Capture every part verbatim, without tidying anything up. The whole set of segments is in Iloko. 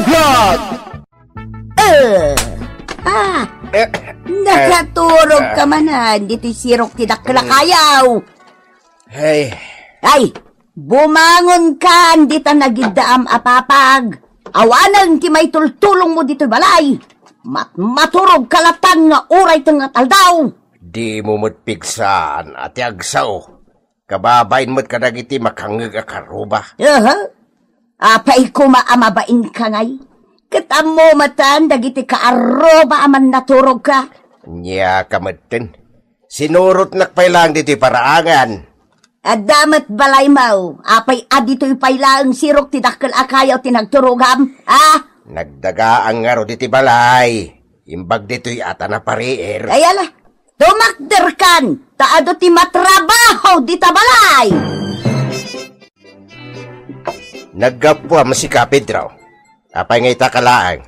Vlog! Eh, ah, eh, nakaturog ka manen ditoy sirok ti dakkel a kayaw. Hey. Ay, bumangon ka dita nagiddaam a papag. Awanen ti maitultulong mo ditoy balay. Mat-, maturog ka latan nga uray tengnga ti aldaw. Di mo met pigsaan a ti agsao. Kababain met kadagiti makangngeg a karuba. Aha. Apay koma a mabain ka ngay? Ket ammo metten dagiti kaarruba a mannaturog ka. Nia ka metten. Sinurotnak pay laeng ditoy paraangan. Adda met balaymo. Apay a ditoy pay laeng sirok ti dakkel a kayaw ti nagturogam? Ah? Nagdagaang ngarud iti balay. Imbag ditoy a ta napariir. Ay, ala, tumakderkan, ta adu ti matrabaho dita balay! Naggapuam sika, Pedro. Apay nga ita ka laeng?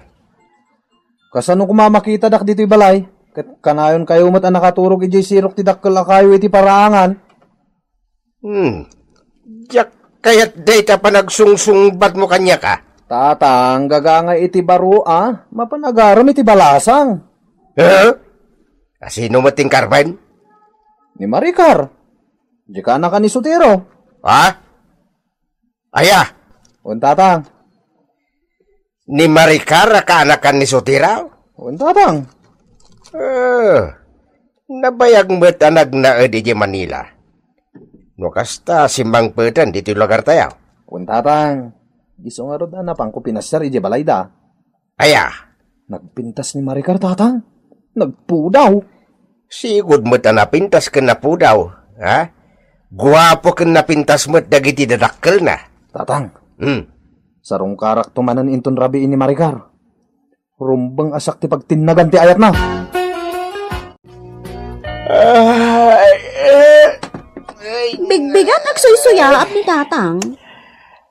Kasano koma makitadak ditoy balay? Ket kanayonkayo met a nakaturog idiay sirok ti dakkel a kayo iti paraangan? Hmm. Diak kayat dayta panagsungsungbatmo kaniak a. Tatang, gagangay iti baro a, mapan agaram iti balasang. Eh? Asino met ti inkarben? Ni Maricar. Di ka anak ni Sotero. Ha? Aya? Wen, Tatang. Ni Maricar a kaanakan ni Sotero? Wen, Tatang. Eh, nabayag met a nagnaed idiay Manila. No kasta, simmangpeten ditoy lugartayo. Wen, Tatang. Isu ngarud a napanko pinasiar idiay balayda. Aya? Nagpintas ni Maricar, Tatang. Nagpudaw. Sigud met a napintas ken napudaw, ha? Guapo ken napintas met dagiti dadakkelna. Tatang. Hmm. Sarungkarakto manen inton rabii ni Maricar. Rumbeng a siak ti pagtinnagan ti ayatna. Ay, eh, ay. Bigbigat agsuysuyaat ni Tatang.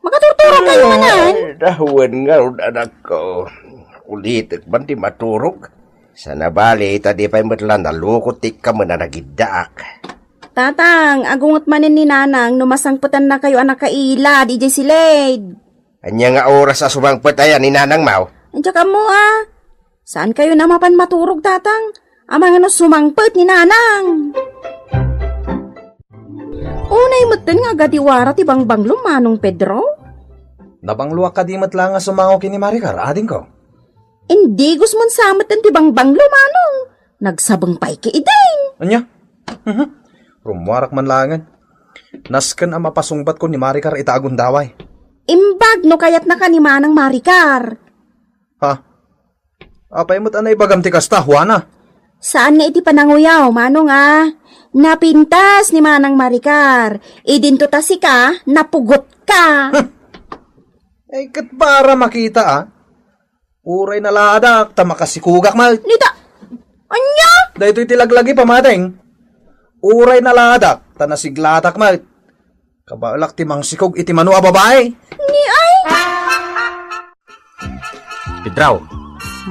Makaturturog kayo manen. Ay, dawen ngarud, anakko. Ulitek man ti maturog. Sana bali, ta di pay met la nalukot ti ikkamen a nagiddaak. Tatang, agunget manen ni Nanang no masangpetanna kayo a nakailad idiay silid. Ania nga oras a sumangpet aya ni Nanang, maw? Diak ammo a. Saan kayo na mapan maturog, Tatang? Amangan no sumangpet ni Nanang. Unay metten nga agadiwara ti bangbanglo, Manong Pedro? Nabangloak kadi met la nga sumango ken ni Maricar, adingko. Indigos man sa metten ti bangbanglo, Manong. Nagsabeng pay ki idin. Ania? Mhm. Rummuarak man laengen. Nasken a mapasungbatko ni Maricar ita a gundaway. Imbag no kayatna ka ni Manang Maricar. Ha? Apay met a naibagam ti kasta, Juana? Saan nga iti pananguyaw, Manong a. Napintas ni Manang Maricar. Idinto ta sika, napugot ka. Huh. Ay, ket para makita, a. Uray nalaadak, ta makasikugak met. Nita, ania? Daytoy ti laglagi, pamateng. Uray nalaadak, ta nasiglatak met. Kabaelak ti mangsikog iti mano a babae. Ni ay? Pedro,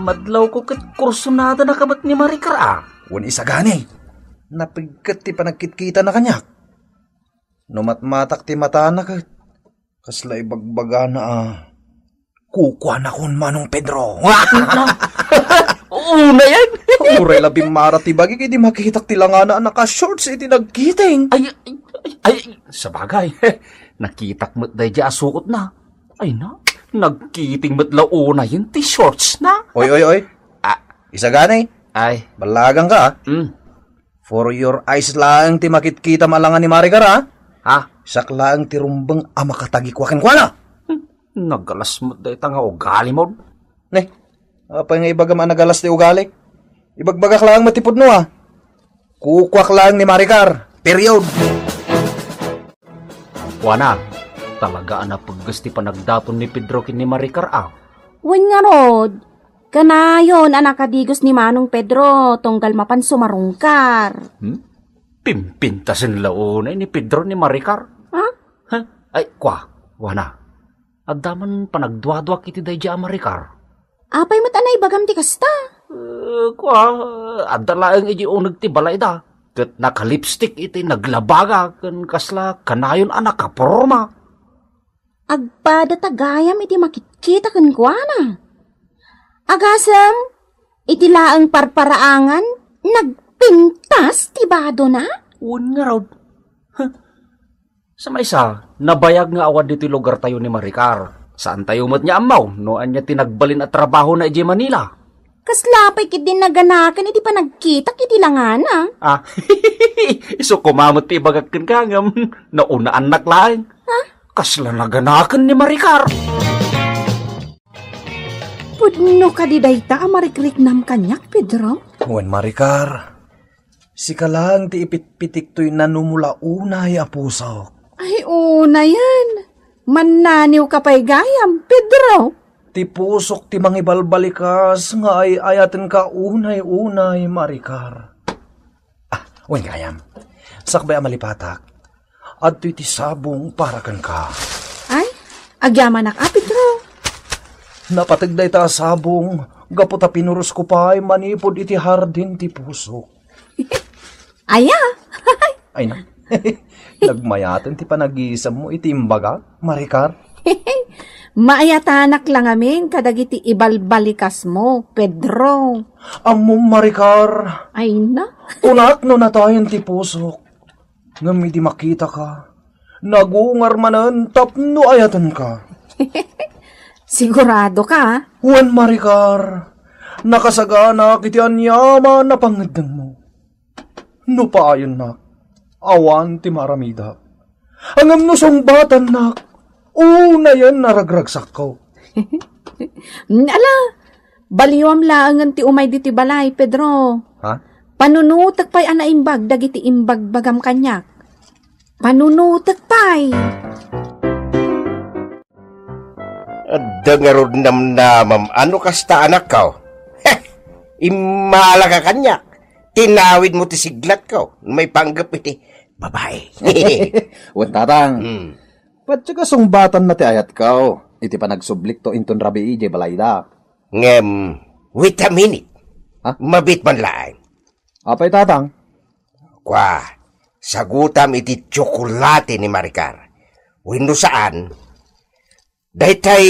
madlawko ket kursunada na ka met ni Maricar a. Wen isagani, napigket ti panagkitkitana kaniak. No matmatak ti matana ket, kasla ibagbagana a, kukuanakon Manong Pedro. Unayen. Uray la bimmara ti bagik idi makitak ti langana a naka-shorts iti nagkiting. Ay, ay, ay, ay, sabagay. Nakitak met daydiay a sukotna. Ay na, nagkiting met la unayen ti shortsna. Oy, oy, oy. Ah. Isagani. Ay. Ballagang ka, a. Mm. For your eyes laeng ti makitkitam a langa ni Maricar, a. Ha? Siak laeng ti rumbeng a makatagikua kenkuana. Hmm, nagalas met dayta nga ugalimon. Ne, apay nga ibagam a nagalas ti ugali? Ibagbagak laeng met ti pudno, a. Kukuak laeng ni Maricar. Period. Juana, talaga a napegges ti panagdaton ni Pedro ken ni Maricar, a. Wen ngarud, kanayon a nakadigos ni Manong Pedro tunggal mapan sumarungkar. Hmm? Pimpintasen la unay ni Pedro ni Maricar. Ha? Ha? Ay, kua, Juana. Adda man panagduaduak iti daydiay a Maricar. Apay met a naibagam ti kasta? Eh, kua, adda laeng iti uneg ti balayda. Ket nakalipstick iti naglabaga ken kasla kanayon a nakaporma. Agpada ta gayam iti makitkita kenkuana. Agasem, iti laeng parparaangan, nagpintas ti badona? Wen ngarud. Huh. Sa maysa, nabayag nga awan ditoy lugartayo ni Maricar. Saantayo met nga ammo no ania ti nagbalin a trabahona idiay Manila. Kasla pay ketdi naganaken iti panagkitak iti langana. Ah, isu koma met ti ibagak kenka ngem naunaannak laeng. Ha? Kasla naganaken ni Maricar. Pudno kadi dayta a marikriknam kaniak, Pedro? Wen, Maricar. Sika laeng ti ipitpitik toy nanumula unay a pusok. Ay, unayen. Mannaniw ka pay gayam, Pedro. Ti pusok ti mangibalbalikas nga ay-ayatenka unay-unay, Maricar. Ah, wen gayam. Sakbay a malipatak, adtoy ti sabong para kenka. Ay, agyamanak a, Pedro. Napateg dayta a sabong gapu ta pinurosko pay manipud iti hardin ti pusok. Aya? Ay na. Nagmayaten ti panagisemmo iti imbagak, Maricar. Maayatanak la ngamin kadagiti ibalbalikasmo, Pedro. Ammom, Maricar. Ay na. Kunak no natayen ti pusok. Ngem idi makitaka, nagungar manen tapno ayatenka. Sigurado ka? Wen, Maricar. Nakasaganak iti aniaman a pangngeddengmo. No paayennak, awan ti maaramidak. Ngem no sungbatannak, unayen a ragragsakko. Ala, baliwam laengen ti umay ditoy balay, Pedro. Ha? Panunutek pay a naimbag dagiti imbagbagam kaniak. Panunutek pay. Adda ngarud namnamam a no kasta, anakko. Heh! Immalaka kaniak. Tinawidmo ti siglatko. Maipanggep iti babae. Wen, Tatang. Hmm. Patse kasungbatanna ti ayatko iti panagsublikto inton rabii idiay balayda. Ngem, wait a minute. Ha? Mabiit man laeng. Apay, Tatang? Kua, sagutam iti tsokolate ni Maricar. Wenno saan, daytay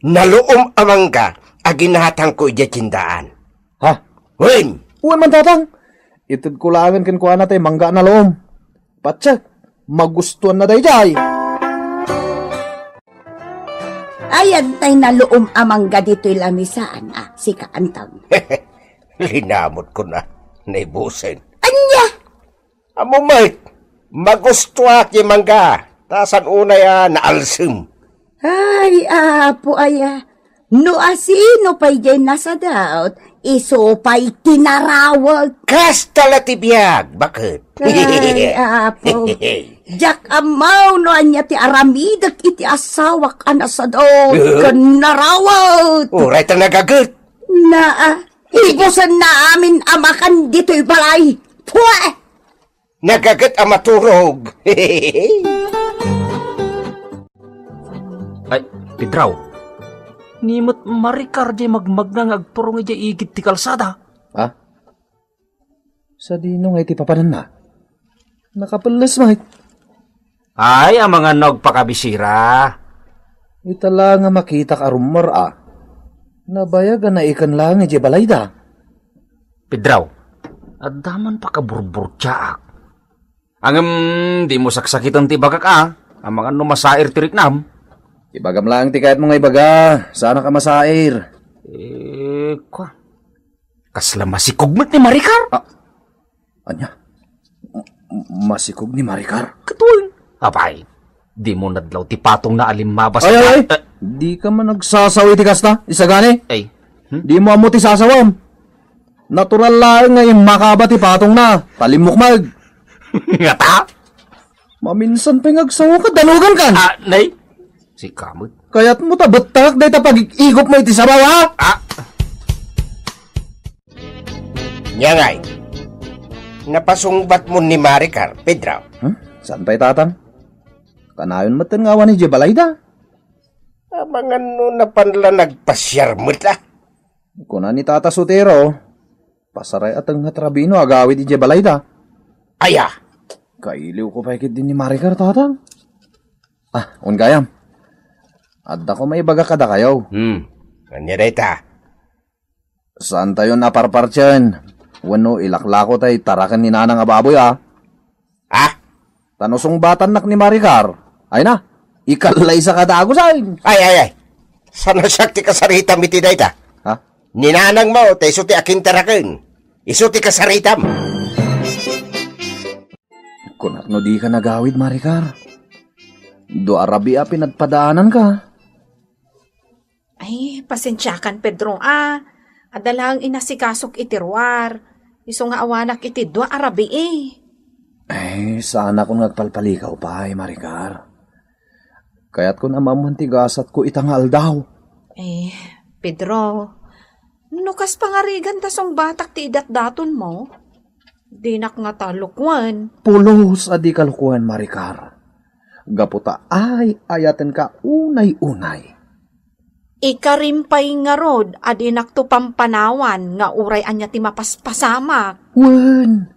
naluom a mangga a ginatangko idiay tiendaan. Ha? Wen! Wen man, Tatang. Itedko laengen kenkuana tay mangga a naluom. Patse, magustuanna daydiay. Ayan tay naluom a mangga ditoy lamisaan, a, sika, Anton. Linamot ko na, naibusen. Anya? Ammom met, magustuak ti mangga, ta saan unay a naalsem. Ay, Apo, aya, no asino pay diay nasadaut, isu pay ti narawek. Kasta la ti biag, baket. Ay, Apo, diak ammo no ania ti aramidek iti asawak a nasadaut ken narawek. Uray ta nagaget. Naa, ibusenna amin a makan ditoy balay. Pue! Nagaget a maturog. Ay, Pedro. Ni met Maricar diay magmagna nga agturong idiay igid ti kalsada. Ha? Sadino nga iti papananna? Nakapelles met. Ay, amangan no agpakabisira. Ita la nga makitak a rummor a. Nabayag a naikan laeng idiay balayda. Pedro, adda man pakaburburtiaak. Ngem, dimo saksakiten ti ibagak a, amangan no masair ti riknam. Ibagam laeng ti kayatmo nga ibaga, saanak a masair. Eh, kua. Kasla masikog met ni Maricar. Ah, anya? M-, masikog ni Maricar? Ket wen. Apay, dimo nadlaw ti patongna a limmabas. Ay, ay, ay. Eh. Dika man agsasaw iti kasta, isagani. Ay. Hmm? Dimo ammo ti sasawam. Natural laeng nga immakaba ti patongna, ta limmukmeg. Ngata? Maminsan pay nga agsawa ka, dalugan kan. Ah, nay? Sika met. Kayatmo ta bettakak dayta pagig-igop mo iti sabaw, ha? Ah. Nia ngay, napasungbat mo ni Maricar, Pedro? Hmm? Saan pay, Tatang? Kanayon met nga awan idiay balayda. Amangan no napan la nagpasiar met la. Kuna ni Tata Sotero, pasaray a tengngek rabii no agawid idiay balayda. Aya! Kailiwko pay ketdi ni Maricar, Tatang. Ah, wen gayam. Addako maibaga kadakayo. Hmm. Ania dayta? Saantayon a parpartien. Wenno ilaklako tay taraken ni Nanang a baboy, a. Ah? Ta no sungbatannak ni Maricar, ay na, ikallaysa ka dagusen. Ay, ay, ay. Saan a siak ti kasaritam iti dayta? Ha? Ni nanangmo, ta isu ti akintaraken. Isu ti kasaritam. Kunak no di ka nagawid, Maricar. Dua a rabii a pinadpadaananka. Ay, pasensiakan, Pedro, a. Adda laeng inasikasok iti ruar. Isu nga awanak iti dua a rabii. Ay, saanakon nga agpalpalikaw pay, Maricar. Kayatkon a maammoan ti gasatko ita nga aldaw. Eh, Pedro, no kas pangarigan ta sungbatak ti idatdatonmo, dinak ngata lukuen. Pulos a di ka lukuen, Maricar. Gapu ta ay-ayatenka unay-unay. Ikarim pay ngarud a dinakto pampanawan nga uray ania ti mapaspasamak. Wen,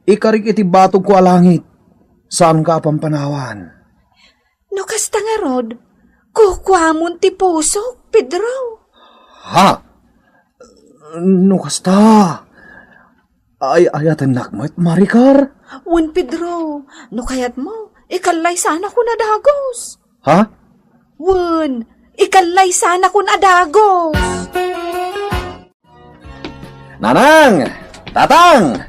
ikarik iti batogko a langit. Saanka a pampanawan. No kasta ngarud, kukuamon ti pusok, Pedro. Ha? No kasta, ay-ayatennak met, Maricar? Wen, Pedro, no kayatmo, ikallaysanakon a dagus. Ha? Wen, ikallaysanakon a dagus. Nanang! Tatang!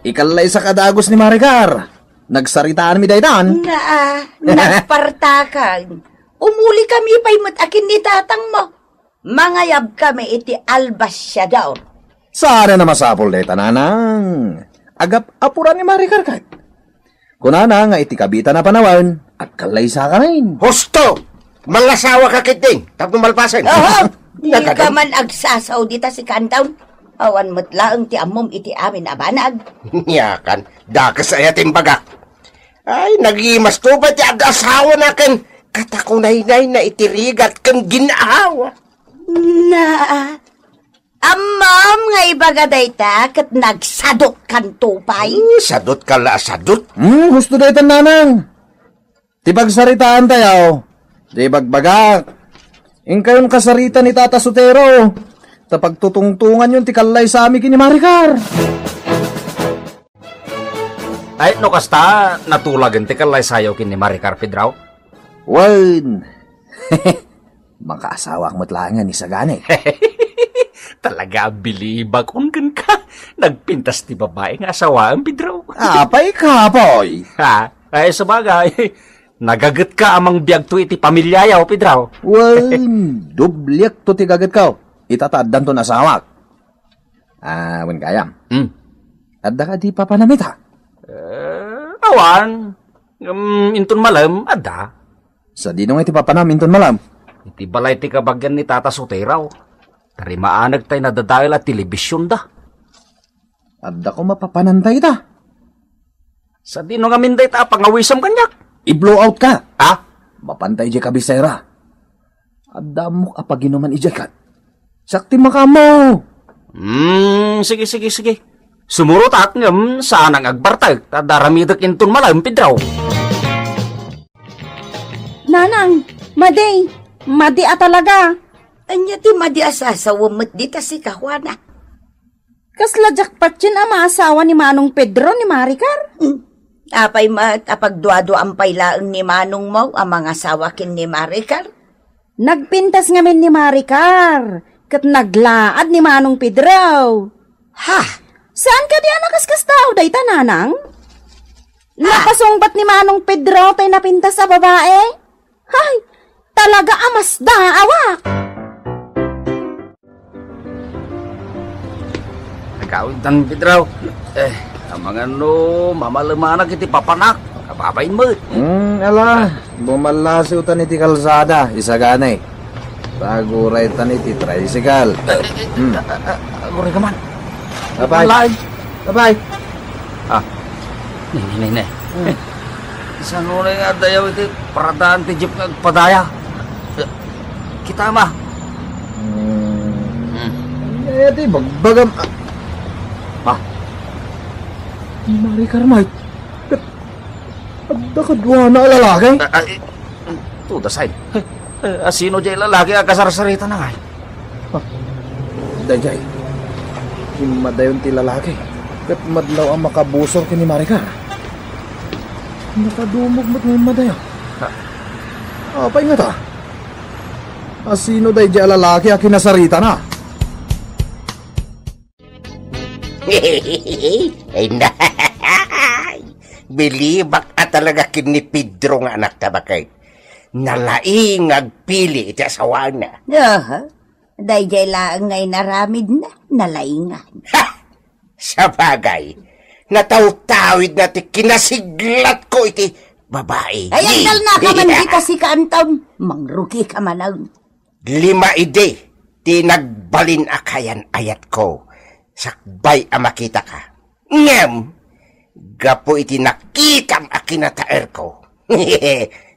Ikallaysak a dagus ni Maricar. Nagsaritaanmi daytan. Naa, nagpartakan. Umuli kami pay met akin ni tatangmo. Mangayab kami iti albasiador. Saan a masapul dayta, Nanang. Agap-apuran ni Maricar ket. Kunana nga iti kabita a panawen, agkallaysaka ngamin. Husto! Mangasawa ka ketdin, tapno malpasen. Oho! Dika man agsasaw dita, Kantaw. Awan met laeng ti ammom iti amin a banag. Nyakan, dakes aya ti imbagak. Ay, nagimasto pay ti ag-asawa naken. Katakunaynay na iti rigat ken gin-awa. Na, ammom nga ibaga dayta ket nagsadutkanto pay? Hmm, sadutka la a sadut. Hmm, husto daytan, Nanang. Ti pagsaritaantayo, ti ibagbagak. Inkayon kasarita ni Tata Sotero, ta pagtutungtonganyon ti kallaysami ken ni Maricar. Ay, no kasta, natulagen ti kallaysayo ken ni Maricar, Pedro? Wen. Makaasawaak met laengen isagani. Talaga a bilibakon kenka. Nagpintas ti babai nga asawaem, Pedro. Apay, kapoy? Ha? Ay, sabagay. Nagagetka a mangbiagto iti pamiliayo, Pedro. Wen, dobliakto ti gagetko. Ita ta addanton asawaak. Ah, wen gayam. Hmm. Adda kadi papanam ita? Eh, awan. Ngem inton malem, adda. Sadino nga iti papanam inton malem? Iti balay ti kabagian ni Tata Sotero. Tarimaaneg tay nadadael a telebisionda. Adda koma papananta ita? Sadino ngamin dayta a pangawisem kaniak? I-blow out ka. Ha? Mapanta idiay kabisera. Adda ammok a paginuman idiay ket. Siak ti makaammo. Hmm, sige, sige, sige. Sumurotak ngem saanak nga agbartek ta adda aramidek inton malem, Pedro. Nanang, madi, madi a talaga. Ania ti madi a sasawem met dita sika, Juana? Kasla jackpot yen a maasawa ni Manong Pedro ni Maricar. Hmm. Apay met a pagduaduam pay laeng ni manongmo a mangasawa ken ni Maricar? Nagpintas ngamin ni Maricar, ket naglaad ni Manong Pedro. Ha? Saan kadi a nakaskastao dayta, Nanang? Ah. Napasungbat ni Manong Pedro tay napintas a babae? Hay, talaga a masdaawak! Nagawidtan, Pedro. Eh, amangan no mamalemanak iti papanak. Kababain met. Hmm, ala, bumallasiwtan iti kalsada, isagani. Paguraytan iti tricycle. Eh, eh, eh, Hmm. ah, ah, ah, aguray ka man. Apay. Lain. Apay. Ah. Ne, ne, ne, ne. Hmm. Saan unay nga adayaw iti paradaan ti jeep nga agpadaya? Kita ma. Hmm. Hmm. Ania ti bagbagam, ah. Ah. Ni Maricar, Mike. Ket adda kaduana a lalaki? Ah, ah, eh, to the side. Eh, eh, asino jay lalaki a kasarsarita na ngay? Ah. Dayjay. Immadayon ti lalaki, ket madlaw a makabusor ken ni Maricar. Nakadumog met nga immadayon. Ha? Apay ngata? Asino daydiay a lalaki a kinasaritana? Ay, nay! Bilibak a talaga ken ni Pedro nga anak ta baket. Nalaing nga agpili iti asawana. Aha. Daydiay laeng nga inaramidna, nalaingan. Ha! Sabagay, natawtawidna ti kinasiglatko iti babai. Ay, agdalnaka man dita sika, Anton. Mangrukika manen. Lima idi ti nagbalin a kayan-ayatko sakbay a makitaka. Ngem, gapu iti nakitam a kinataerko,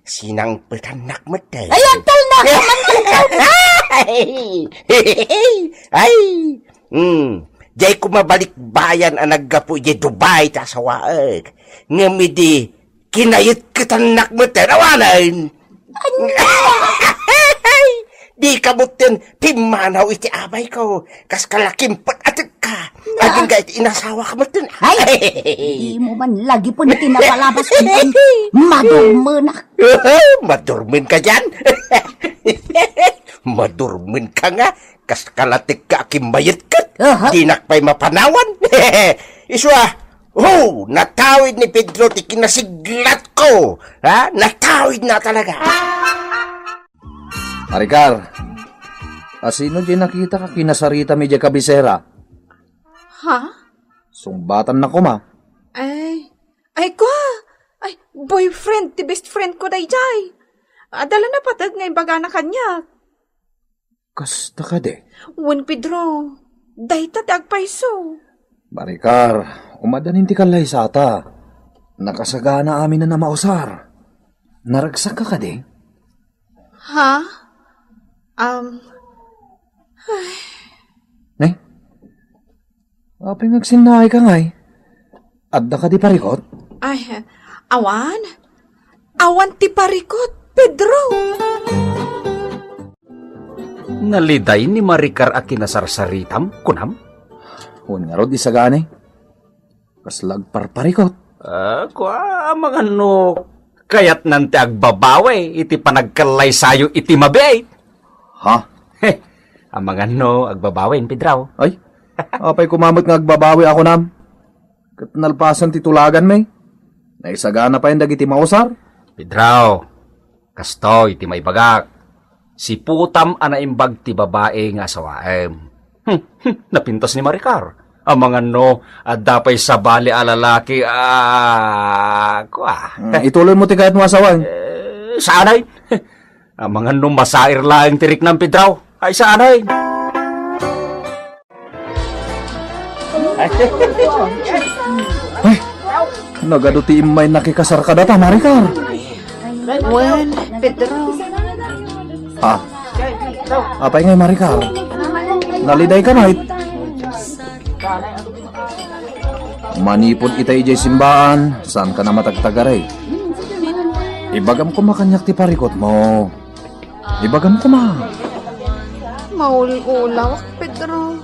sinangpetannak metten. Ay, agtalnaka man, Anton. Ay! Ay! Hmm. Diay ko mabalikbayan a naggapu idiay Dubai ti asawaek. Ngem idi kinayetketannak met, awanen. Ania? Dika metten pimmanaw iti abayko. Kas kalakimpet a tekka. Agingga iti inasawak metten. Ay! Dimo man lagipen ti napalabas, Anton. Madurmenak. Madurmenka diay? Madurmenka nga. Kas kalatekka a kimmayetket, aha, dinak pay mapanawan. Isu a, oh, natawid ni Pedro ti kinasiglatko. Ha? Natawidna talaga. Maricar, asino diay nakitak a kinasaritam idiay kabisera? Ha? Sungbatannak koma. Ay, ay, kua! Ay, boyfriend ti best friend ko daydiay. Adda la napateg nga imbagana kaniak. Kasta kadi? Wen, Pedro, dayta ti agpayso. Maricar, umadanin ti kallaysata. Nakasagana amin a namausar. Naragsakka kadi? Ha? Um, ay. Ne? Apay nga agsinnaayka ngay? Adda kadi parikot? Ay, awan. Awan ti parikot, Pedro. Naliday ni Maricar a kinasarsaritam, kunam? Wen ngarud, isagani. Kasla agparparikot. Ah, kua, amangan no kayatnan ti agbabawi iti panagkallaysayo iti mabiit. Ha? He, amangan no agbabawin, Pedro. Ay, apay koma met nga agbabawi a kunam? Ket nalpasen ti tulaganmi. Naisagana payen dagiti mausar. Pedro, kastoy ti maibagak. Siputam a naimbag ti babai nga asawaem. Hmm, hmm, napintas ni Maricar. Amangan no, adda pay sabali a lalaki a, kua. Mm, ituloy mo ti kayat mo, asawan. Eh, saanay. Amangan no masair laeng ti riknam, Pedro. Ay, saanay. Ay, nagadu ti immay nakikasar kadata, Maricar. Wen, Pedro. Ah, apay ngay, Maricar? Naliday ka, night? Manipud ita idiay simbaan, saan ka na matagtagaray? Ibagam koma kaniak ti parikot mo. Ibagam koma. Maul-ulawak, Pedro.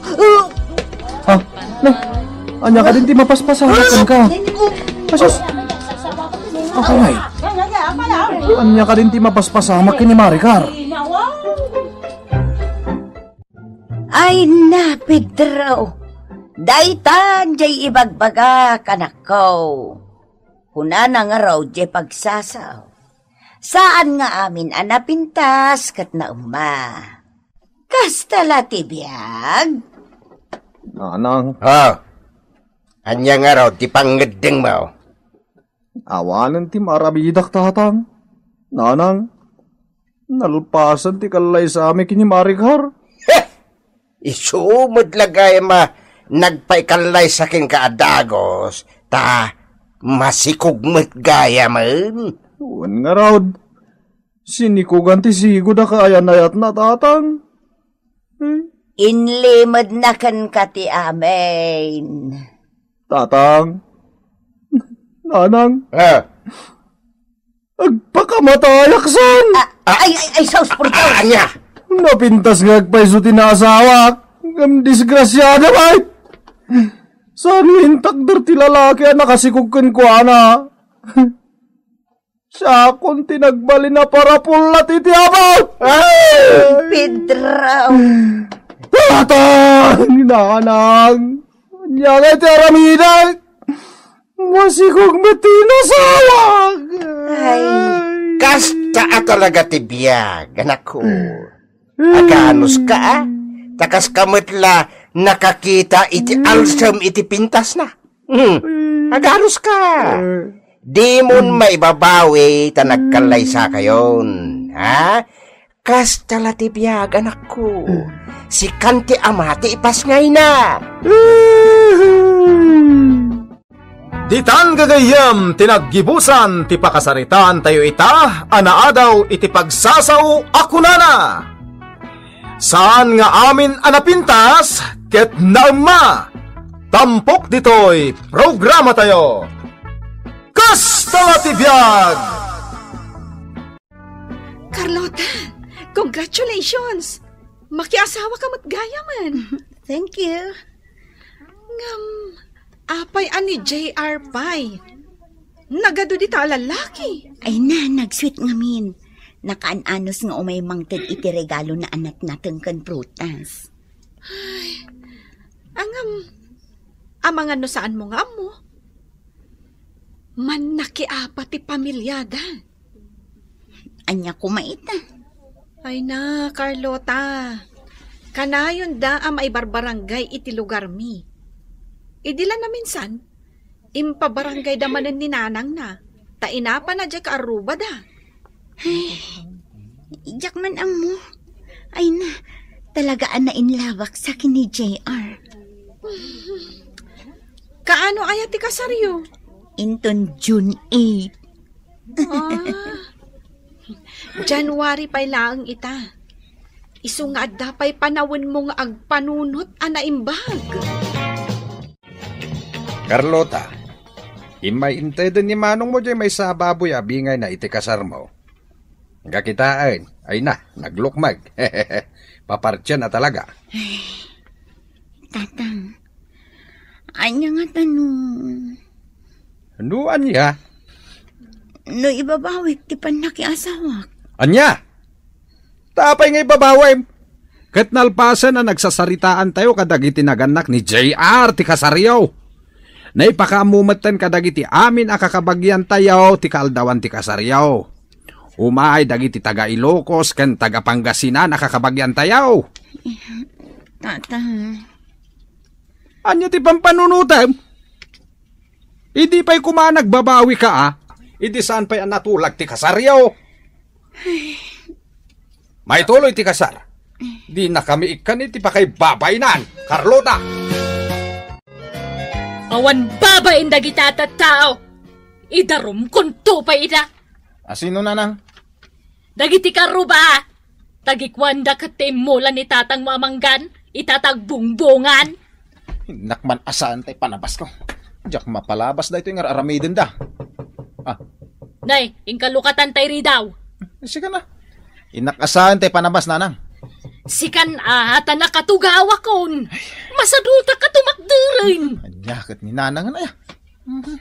Ha? Ne? Ania kadin ti mapaspasamak kenka? Asus! Apay? Ania kadin ti mapaspasamak ken ni Maricar? Ay na, Pedro! Daytan jay ibagbaga, kanakko. Kunana ngarud jay pagsasao. Saan nga amin a napintas ket naemma. Kasta la ti biag? Nanang. Ha? Ania ngarud ti pangngeddengmo? Awanen ti maarabidak, tatang. Nanang, nalpasen ti kallaysami ken ni Maricar. Heh! Isu met la gayam a nagpaikallaysa kenka a dagus, ta masikog met gayamen. Wen ngarud, sinikogan ti sigud a kaayan-ayatna, tatang. Hmm? Inlimedna kenka ti amin. Tatang. Nanang. Ah. Agpakamatayak san! Ah, ay, ay, ay, sus, purtaw! Ah, ania? Napintas nga agpayso ti naasawak. Ngem disgrasiada, bay! Saan nga intakder ti lalaki a nakasikog kenkuana? Siakon ti nagbalin a parapulat iti abak! Ay! Pedro! Tatang! Nanang! Ania nga iti aramidek? Masikog met ti nasawak! Ay. Kasta a talaga ti biag, anakko. Aganuska, a? Ta kaska met la nakakita iti alsem iti pintasna. Hmm. Aganuska. Dimon maibabawi ta nagkallaysakayon, ha? Kasta la ti biag, anakko. Sikan ti ama ti ipasngayna. Ditan gagayyem ti naggibusan ti pakasaritaantayo ita a naadaw iti pagsasao a kunana, "Saan nga amin a napintas ket naemma." Tampok ditoy programatayo. Kasta la ti biag! Carlota, congratulations! Makiasawa ka met gayamen. Thank you. Ngem, apay a ni J R pay? Nagadu dita a lalaki. Ay na, nagsweet ngamin. Nakaan-anos nga umay mangted iti regalo na anakna ken prutas. Ay, ngem, amangan no saanmo nga ammo. Mannakiapa ti pamiliada. Ania koma ita? Ay na, Carlota. Kanayonda a maibarbarangay iti lugarmi. Idi la naminsan, impabarangayda manen ni nanangna, ta inapana diay kaarrubada. Ay, diak man ammo. Ay na, talaga a nainlawaksa ken ni J R. Kaano aya ti kasaryo? Inton June eight. Ah. January pay laeng ita. Isu nga adda pay panawenmo nga agpanunot a naimbag. Carlota, immay inteden ni manongmo diay maysa a baboy a bingayna iti kasarmo. Nga kitaen, ay na, naglukmeg. Papartian a talaga. Tatang, ania ngata no? No ania? No ibabawik ti pannakiasawak. Ania? Ta apay nga ibabawem? Ket nalpasen a nagsasaritaantayo kadagiti nagannak ni J R ti kasaryo. Naipakaammo metten kadagiti amin a kakabagiantayo ti kaaldawan ti kasaryo. Umay dagiti taga Ilocos ken taga Pangasinan a kakabagiantayo. Tata. Ania ti pampanunotem? Idi pay koma nagbabawika, a, idi saan pay a natulag ti kasaryo. Maituloy ti kasar. Dinakami ikkan iti pakaibabainan, Carlota. Awan babain dagita a tattao. Idarumkonto pay ida. Asino, nanang? Dagiti karruba. Tagikuanda ket ti immulan ni tatangmo a manggan, ita tagbungbungan. Innak man a saan tay panabasko. Diak mapalabas daytoy nga ar-aramidenda. Ah. Nay, inkalukatan tay ridaw. Sika na. Innak a saan tay panabas, nanang. Sikan a, ta nakatugawakon. Masadutak a tumakderen. Ania ket ni nanang, aya. Mhm.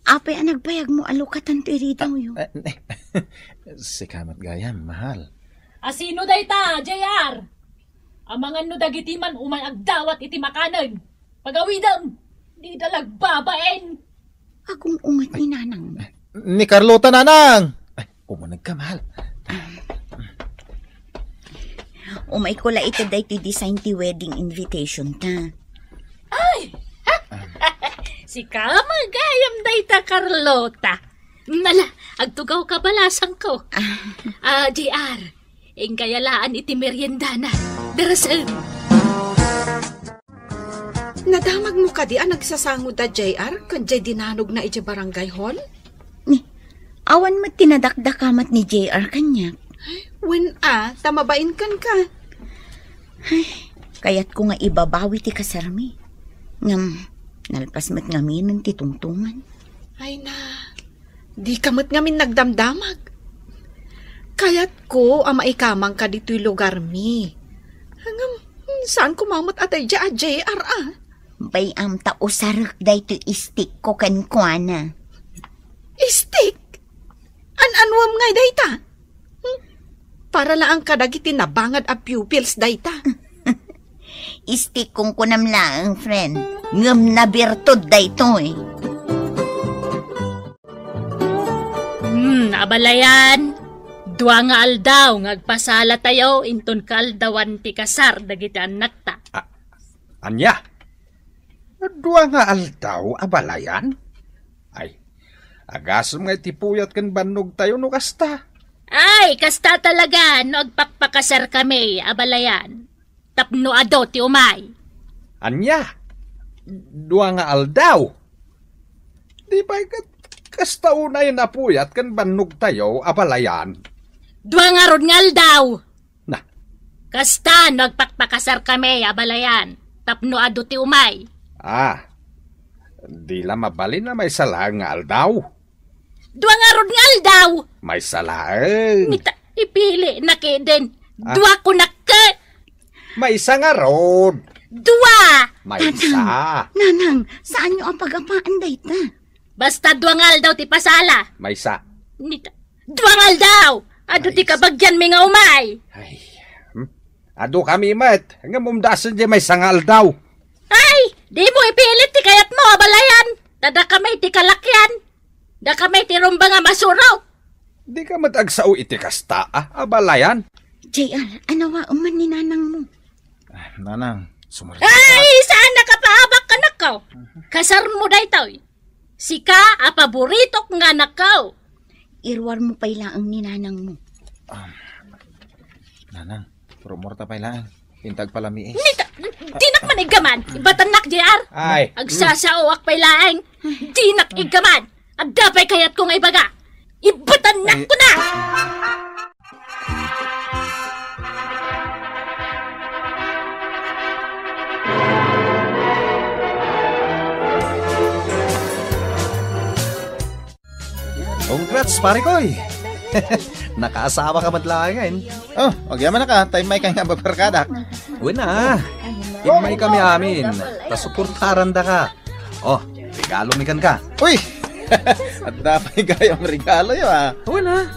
Apay a nagbayagmo a lukatan toy ridaw yo? Ah, eh, sika met gayam, mahal. Asino dayta, J R? Amangan no dagiti man umay agdawat iti makanen. Pagawidem, dida la agbabain. Agung-unget ni nanang. Ni Carlota, nanang. Ay, umuneg ka, mahal. Umayko la ita daytoy design ti wedding invitation ta. Ay! Sika met gayam dayta, Carlota. Nala, agtugaw ka balasangko. Ah. Ah, J R, inka yalaan iti meriendana. Darasen. Nadamagmo kadi a nagsasango da J R ken jay dinanogna idiay barangay hall? Ni, awan met ti nadakdakamat ni J R kaniak. Wen a, ta mabain kenka. Ay, kayatko nga ibabawi ti kasarmi. Ngem, nalpas met ngaminen ti tungtungan. Ay na, dika met ngamin nagdamdamag. Kayatko a maikamangka ditoy lugarmi. Ngem, saan koma met a daydiay a J R, a? Bay-am ta usarek daytoy istikko kenkuana. Istik? An-anuem ngay dayta? Hmm? Para laeng kadagiti nabangad a pupils dayta. Istik kunkunam laeng, friend. Ngem nabirtud daytoy. Hmm, abalayan. Dua nga aldaw nga agpasalatayo inton kaaldawan ti kasar dagiti annakta. A-, ania? Dua nga aldaw, abalayan? Ay, agasem nga iti puyat ken bannogtayo no kasta. Ay, kasta talaga no agpakpakasarkami, abalayan. Tapno adu ti umay. Ania? Dua nga aldaw? Di pay ket kasta unay a puyat ken bannogtayo, abalayan? Dua ngarud nga aldaw. Na. Kasta no agpakpakasarkami, abalayan, tapno adu ti umay. Ah, di la mabalin a maysa laeng nga aldaw? Dua ngarud nga aldaw. Maysa laeng. Ngata, ipili na keden. Ah. Dua kunak ket. Maysa ngarud. Dua. Maysa. Tatang, nanang, saanyo a pagapaan dayta? Basta dua nga aldaw ti pasala. Maysa. Ngata, dua nga aldaw. Adu ti kabagianmi nga umay. Ay. Hmm? Adukami met. Ngem umdasen diay maysa nga aldaw. Ay, dimo ipilit ti kayatmo, abalayan. Ta dakami ti kalakian. Dakami ti rumba nga masurok. Dika met agsao iti kasta, a, abalayan. J R, anawaem man ni nanangmo. Ah, nanang, sumurot ka. Ay, saan nakapaabak, anakko? Kasarmo daytoy. Sika a paboritok nga anakko. Iruarmo pay laeng ni nanangmo. Um, nanang, rumorta pay laeng. Intag palami, eh. Ngata, dinak man iggaman. Ibatannak, J R. Ay. Agsasaoak pay laeng. Dinak iggaman. Adda pay kayatko nga ibaga. Ibatannak ko na! Congrats, pare koy! Nakaasawa ka met laeng, eh. Oh, agyaman ka, tay may kay nga babarkadak. Wen a, immaykami amin, ta suportarandaka. Oh, regalo mi kenka. Uy! Adda pay gayam regaloyo, a. Wen a,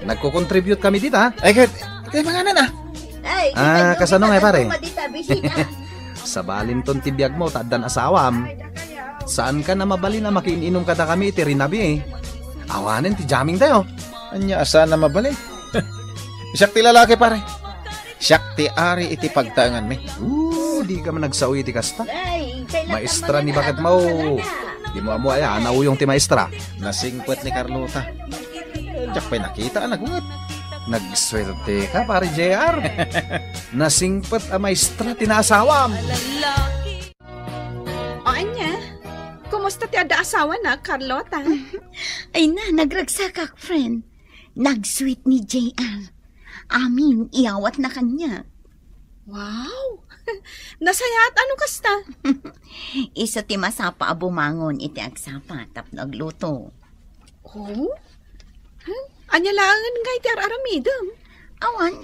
nagko-contribute kami dita. Ay, ket, kay manganan, a. Ah, kasano nga, pare? Sabalinton ti biagmo, ta addan asawam. Saanka a mabalin a makiin-inum kadakami iti rinabi, eh. Awanen ti jamming tayo. Ania a saan a mabalin? Siak ti lalaki, pare. Siak ti ari iti pagtaenganmi. Oo, dika man agsao iti kasta. Maestra ni baketmo. Dimo ammo aya a nauyong ti maestra? Nasingpet ni Carlota. Diak pay nakita a nagunget. Nagsuerteka, pare J R. Nasingpet a maestra ti naasawam. O ania? Kumusta ti adda asawana, Carlota? Ay na, nagragsakak, friend. Nag-sweet ni J R. Amin, iyawatna kaniak. Wow! Nasayaat a no kasta? Isu ti masapa a bumangon iti agsapa tapno agluto. Oh? Hmm? Ania laengen ngay ti ar-aramidem? Awan,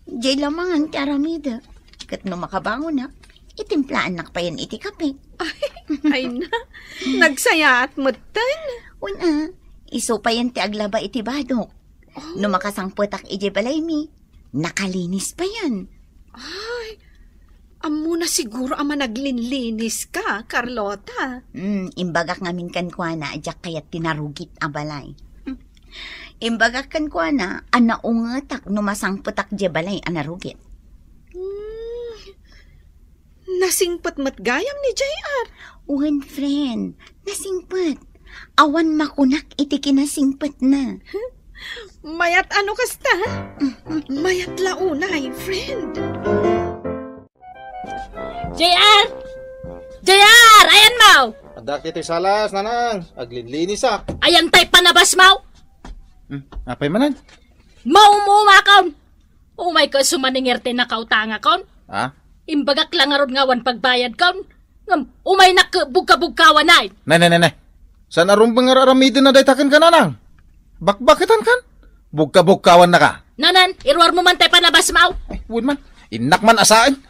diay lamangan ti aramidek. Ket no makabangonak, itimplaannak payen iti kape. Ay, ay na, nagsayaat metten. Wen a, isu payen ti aglaba iti badok. Oh. No makasangpetak idiay balaymi, nakalinis payen. Ay, ammona siguro a managlinlinis ka, Carlota. Hmm, imbagak ngamin kenkuana a diak kayat ti narugit a balay. Hmm. Imbagak kenkuana a naungetak no masangpetak diay balay a narugit. Hmm. Nasingpet met gayam ni J R. Wen, friend, nasingpet. Awan makunak iti kinasingpetna. Mayat a no kasta. Mayat la unay, friend. J R! J R! Ayanmo! Addak iti salas, nanang. Aglinlinisak. Ayan tay panabasmo? Hmm, apay manen? Maumakon! Umayka isu manen iti nakautangakon. Ha? Imbagak la ngarud nga awan pagbayadkon. Ngem umaynak ket bugkabugkawanay. Ne, ne, ne, ne. Saan a rumbeng nga ar-aramiden a dayta kenka, nanang? Bakbaketankan? Bugka-bugkawannaka. Nanan, iruarmo man tay panabasmo. Ay, wen man. Innak man a saan.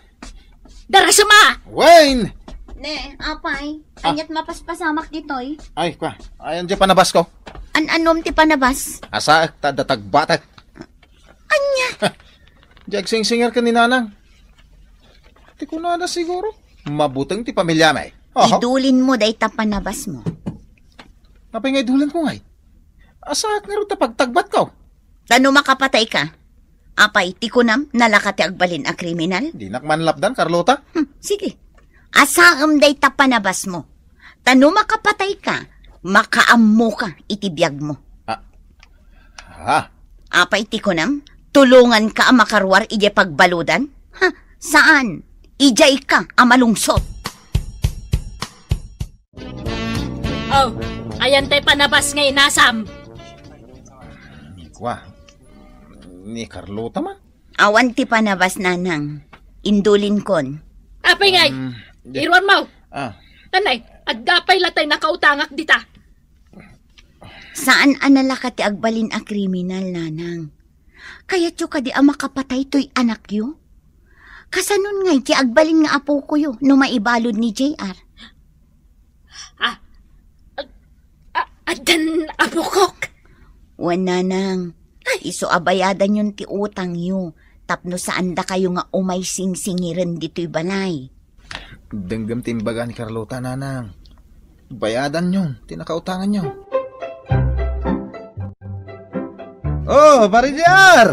Darasem a! Wen! Ne, apay, Ah. Aniat mapaspasamak ditoy? Ay, kwa. Ayan di panabasko. An-anom ti panabas? Asaek ta adda tagbatek. Ania? Di agsingsinger ken ni Nanang. Ti kunana siguro, mabuteng ti pamiliami. Aha. Idulinmo dayta panabasmo. Apay nga idulinko ngay? Asaek ngarud ta pagtagbatko. Ta no makapatayka, apay, ti kunam, nalaka ti agbalin a kriminal? Dinak man lapdan, Carlota. Hmm, sige. Asaem dayta panabasmo. Ta no makapatayka, makaammoka iti biagmo. Ah. Ah. Apay ti kunam, tulonganka a makaruar idiay pagbaludan? Ha, saan. Idiayka a malungsot. Oh, ayan tay panabas nga inasam. Ni kwa, ni Carlota man? Awan ti panabas, Nanang. Indulinkon. Apay ngay, Mm, di- iruarmo. Ah. Tanay, adda pay latay nakautangak dita. Saan a nalaka ti agbalin a kriminal, Nanang. Kayatyo kadi a makapatay toy anakyo? Kasanon ngay ti agbalin nga apokoyo no maibalud ni J R? Ah, ah, ah, addan apokok? Wen, Nanang. Ay. Isu a bayadanyon ti utangyo tapno saandakayo nga umay singsingiren ditoy balay. Denggem ti imbaga ni Carlota, Nanang. Bayadanyon ti nakautanganyo. Oh, Pare J R!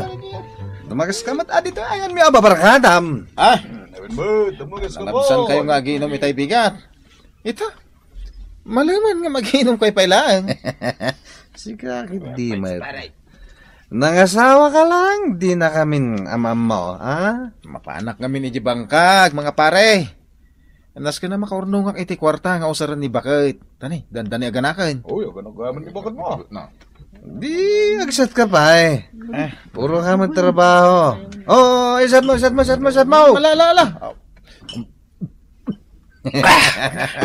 Dumagas ka met a ditoy ayanmi a babarkadam. Ah, Ayan mo, dumagas ka mo. Nalabsan kayo nga aginom itay bigat. Ita, malemen nga maginom kayo pay laeng. Sika, di met. Nangasawa ka lang, di na kamin am-ammo, ha? Mapanak ngamin iti bangkag, mga pare. Nasken a makaurnongak iti kuarta nga usaren ni baket. Tani, dandani aganaken. Oy, aganaken ni baket mo. Di, agsat ka pa, eh. Eh. Puro ka magtrabaho. Oo, isat mo, isat mo, isat mo, isat mo. Ala, ala, ala.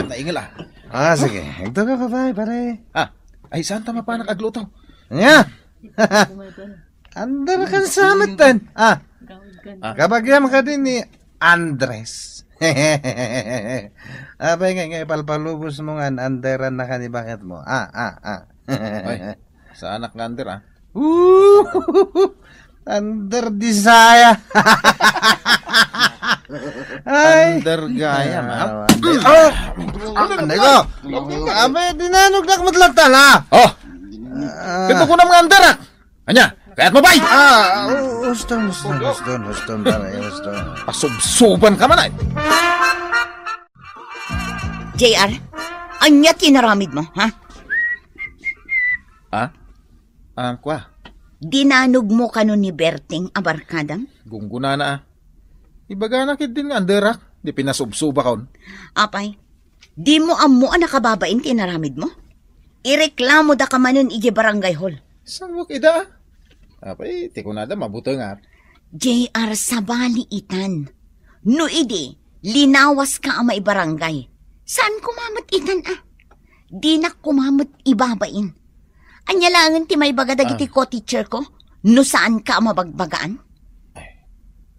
Naingel, ah. Ah, sige. Ito ka, pare, pare. Ah, ay, saan ta mapanak agluto? Nya? Under kan samet ten. Ah. Ah. Kabagyam ka din ni Andres. Abay nga, nga, ipalpalubos mo nga, an-, underan na ka ni baket mo. Ah, ah, ah. Ay, saanak nga under, ah. Ooh! Under desire. Ay. Under gaya, ma. Ah, ah, ano ko? Abay, dinanog na ako matlatala. Oh! Ah. Kaya ko nang under, ah. Anya, kayat mo, bay? Ah, hu-, huston, huston, huston, huston, pare, huston. Pasubsuban ka man, ay. J R, anya ti inaramid mo, ha? Ha? Ah, kwa? Dinanog mo kano ni Berting a barkadam? Gunggunana, ah. Ibagana ketdin nga anderak, di pinasubsubakon. Apay, dimo ammo a nakababain ti inaramid mo? Ireklamoda ka manen idiay barangay hall. Saan mo kida? Apay, ti kunada, mabuteng, ah. J R, sabali itan. No idi, linawas ka a maibarangay. Saan kumamet itan, ah? Dinak kumamet ibabain. Anya laengen ti maibaga dagiti Ah. co-teacher ko? No saan ka a mabagbagaan? Ay,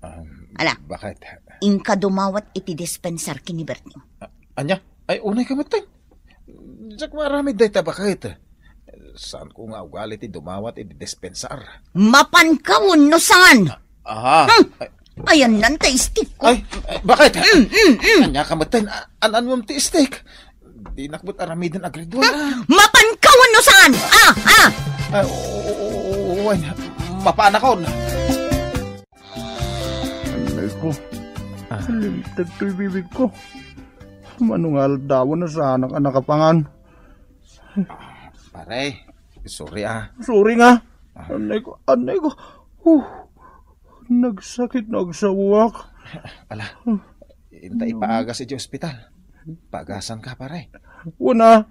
um, Ala, bakit? Inka dumawat iti dispensar ken ni Berting. A-, anya? Ay, unay ka met, Teng. Diak maaramid dayta baket. Saan ko nga ugali ti dumawat iti dispensar? Mapan ka wenno saan? Aha. Hmm. Ay. Ayan nan ta stick ko. Ay, ay, bakit? Mm, mm, mm. Anya ka met, Teng? A-, an-, anuam ti stick? Dinak met aramiden a grade one, ah. Mapan ka wenno saan? Ah, ah. Ay, oo, oo, oo, oo, ay, mapanakon. Anay ko. Ah. Limted toy bibig ko. Mano nga aldawan a saanak a nakapangan. Pare, sorry, ah. Sorry nga. Ah. Anay ko, anay ko. Huh. Nagsakit no agsaoak. Ala, inta ipaagas iti ospital. Paagasan ka, pare. Wen a,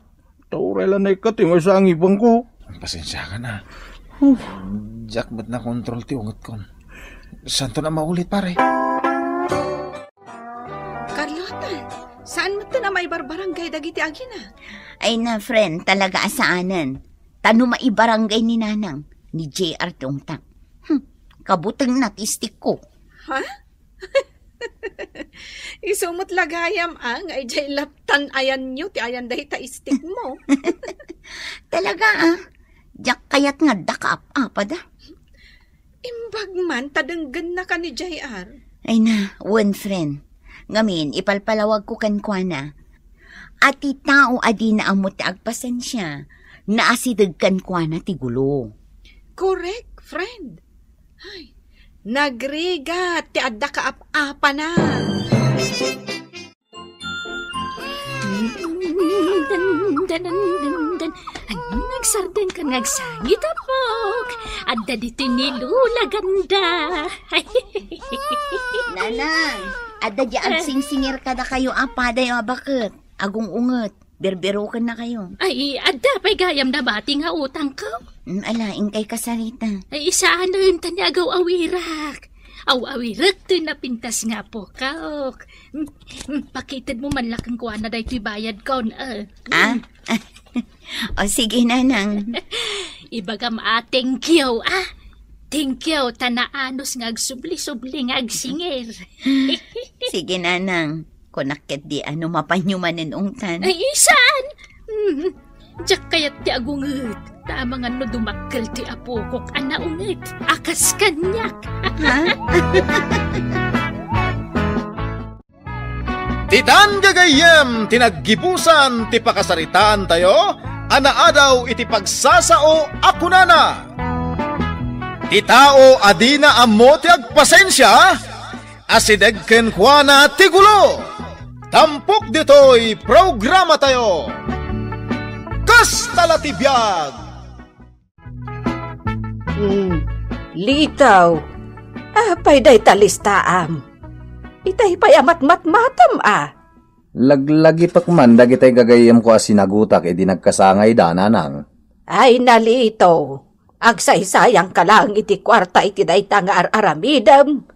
ta uray la naikkat ti maysa a ngipengko. Pasensya ka na. Huh. Diak met nakontrol ti ungetkon. Saanton a maulit, pare. Carlota, saan met a maibarbarangay dagiti agina? Ay na, friend, talaga a saanen. Ta no maibarangay ni Nanang, ni J R ti ungtak. Hmm, kabutengna ti istikko. Ha? Isu met la gayam, a, nga idiay laptan ayanyo ti ayan dayta istikmo. Talaga, a? Diak kayat nga adda kaap-apada. Imbag man ta denggennaka ni J R. Ay na, wen, friend. Ngamin, ipalpalawagko kenkuana a ti tao a dina ammo ti agpasensia, naasideg kenkuana ti gulo. Correct, friend. Ay, nagrigat ti adda kaap-apana. Ania nagsardengka nga agsangit, apok? Adda ditoy ni Lola Ganda. Nanang, adda di agsingsingir kadakayo a padayo a baket, agung-unget, birbirokennakayo. Ay, adda pay gayam nabati nga utangko? Mm, ala, inkay kasarita. Ay, saanen ta ni agaw-awirak. Aw-awirek ti napintas nga apokok. Mm, mm, pakitedmo man la kenkuana daytoy bayadkon, a. A? O, sige, Nanang. Ibagam a thank you, a. Thank you, ta naanus nga agsubli-subli nga agsingir. Sige, Nanang. Kunak ketdi a no mapanyo manen ungtan. Ay, saan? Mm. Diak kayat ti agunget, ta amangan no dumakkel ti apokok a naunget a kas kaniak. Ha? Ditan gagayyem ti naggibusan ti pakasaritaantayo a naadaw iti pagsasao a kunana, ti tao a dina ammo ti agpasensia, asideg kenkuana ti gulo. Tampok ditoy programatayo. Kasta la ti biag. Hmm, Lito. Apay dayta listaam? Itay pay a matmatmatem, a? Laglagipek man dagitay gagayyemko a sinagutak idi nagkasangayda, Nanang. Ay, Lito. Agsaysayangka laeng iti kuarta iti dayta nga ar-aramidem.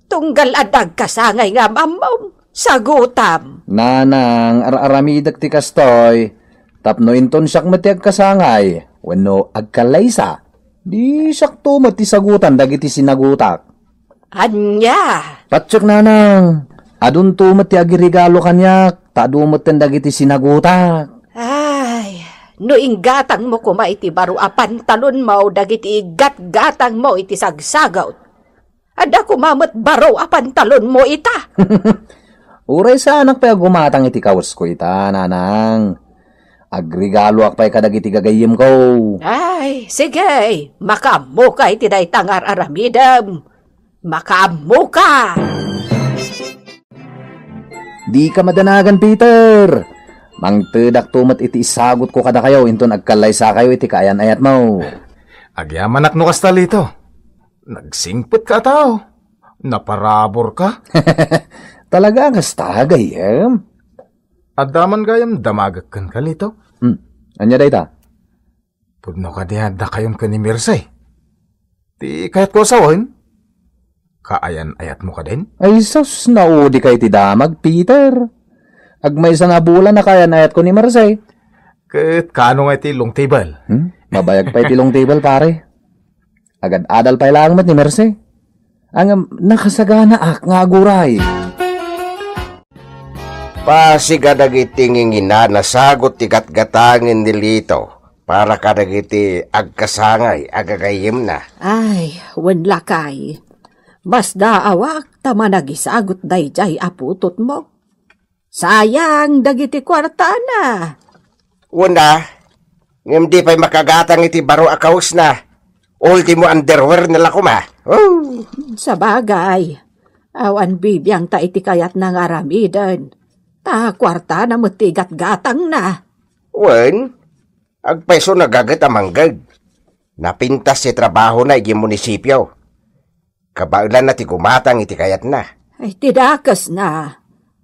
Tunggal adda agkasangay nga am-ammom, sagutam. Nanang, ar-aramidek ti kastoy, tapno inton siak met ti agkasangay, wenno agkallaysa, di siakto met ti sagutan dagiti sinagutak. Ania? Patiek, Nanang, adunto met ti agregalo kaniak, ta adu metten dagiti sinagutak. Ay, no inggatangmo koma iti baro a pantalonmo dagiti igatgatangmo iti sagsagut, adda koma met baro a pantalonmo ita. Uray saanak pay a gumatang iti kawesko ita, Nanang. Agregaloak pay kadagiti gagayyemko. Ay, sige, makaammoka iti dayta nga ar-aramidem. Makaammoka! Dika madanagan, Peter! Mangtedakto met iti isagutko kadakayo inton agkallaysakayo iti kaayan-ayatmo. Agyamanak no kasta, Lito. Nagsingpetka a tao. Naparaburka. Talaga a kasta, gayyem? Adda man gayam damagek kenka, Lito. Hmm. Ania dayta? Pudno kadi a addakayon ken ni Mirce? Ti kayatko a sawen? Kaayan-ayatmo kadin? Ay sus, naudika iti damag, Peter. Agmaysa nga bulan a kaayan-ayatko ni Mirce. Ket kaano nga iti long table? Hmm? Mabayag pay ti long table, pare. Agad-adal pay laeng met ni Merce. Ngem nakasaganaak nga aguray. Pasiga dagiti ngingina, nasagut ti gatgatangen ni Lito para kadagiti agkasangay a gagayyemna. Ay, wen lakay. Masdaawak ta managisagut daydiay a putotmo. Sayang dagiti kuartana. Wen a, ngem di pay makagatang iti baro a kawesna. Ultimo underwear na la koma. Oh. Sabagay, awan bibiangta iti kayatna nga aramiden. Ta kuartana met ti gatgatangna. Wen, agpayso nagaget a mangged. Napintas ti trabahona idiay munisipio. Kabaelanna ti gumatang iti kayatna. Ay, ti dakesna,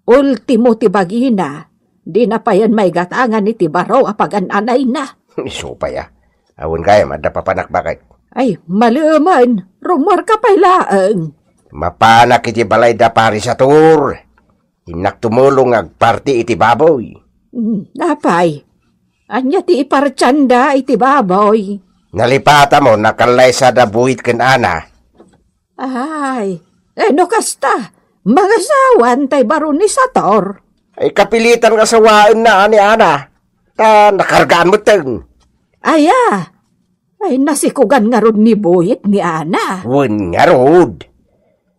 ultimo ti bagina, dina payen maigatangan iti baro a pagan-anayna. Isu pay a. Awan gayam, adda papanak baket. Ay, malemen, rummuarka pay laeng. Mapanak iti balay da Pari Satur. Innak tumulong nga agparti iti baboy. Hmm, apay, ania ti ipartianda iti baboy? Nalipatamo, nakallaysa da Buyit ken Ana. Ay, eh, no kasta, mangasawan tay baro ni Sator. Ay, kapilitan nga asawaenna ni Ana. Ta nakargaan metten. Aya, ay, nasikugan ngarud ni Buyit ni Ana. Wen ngarud.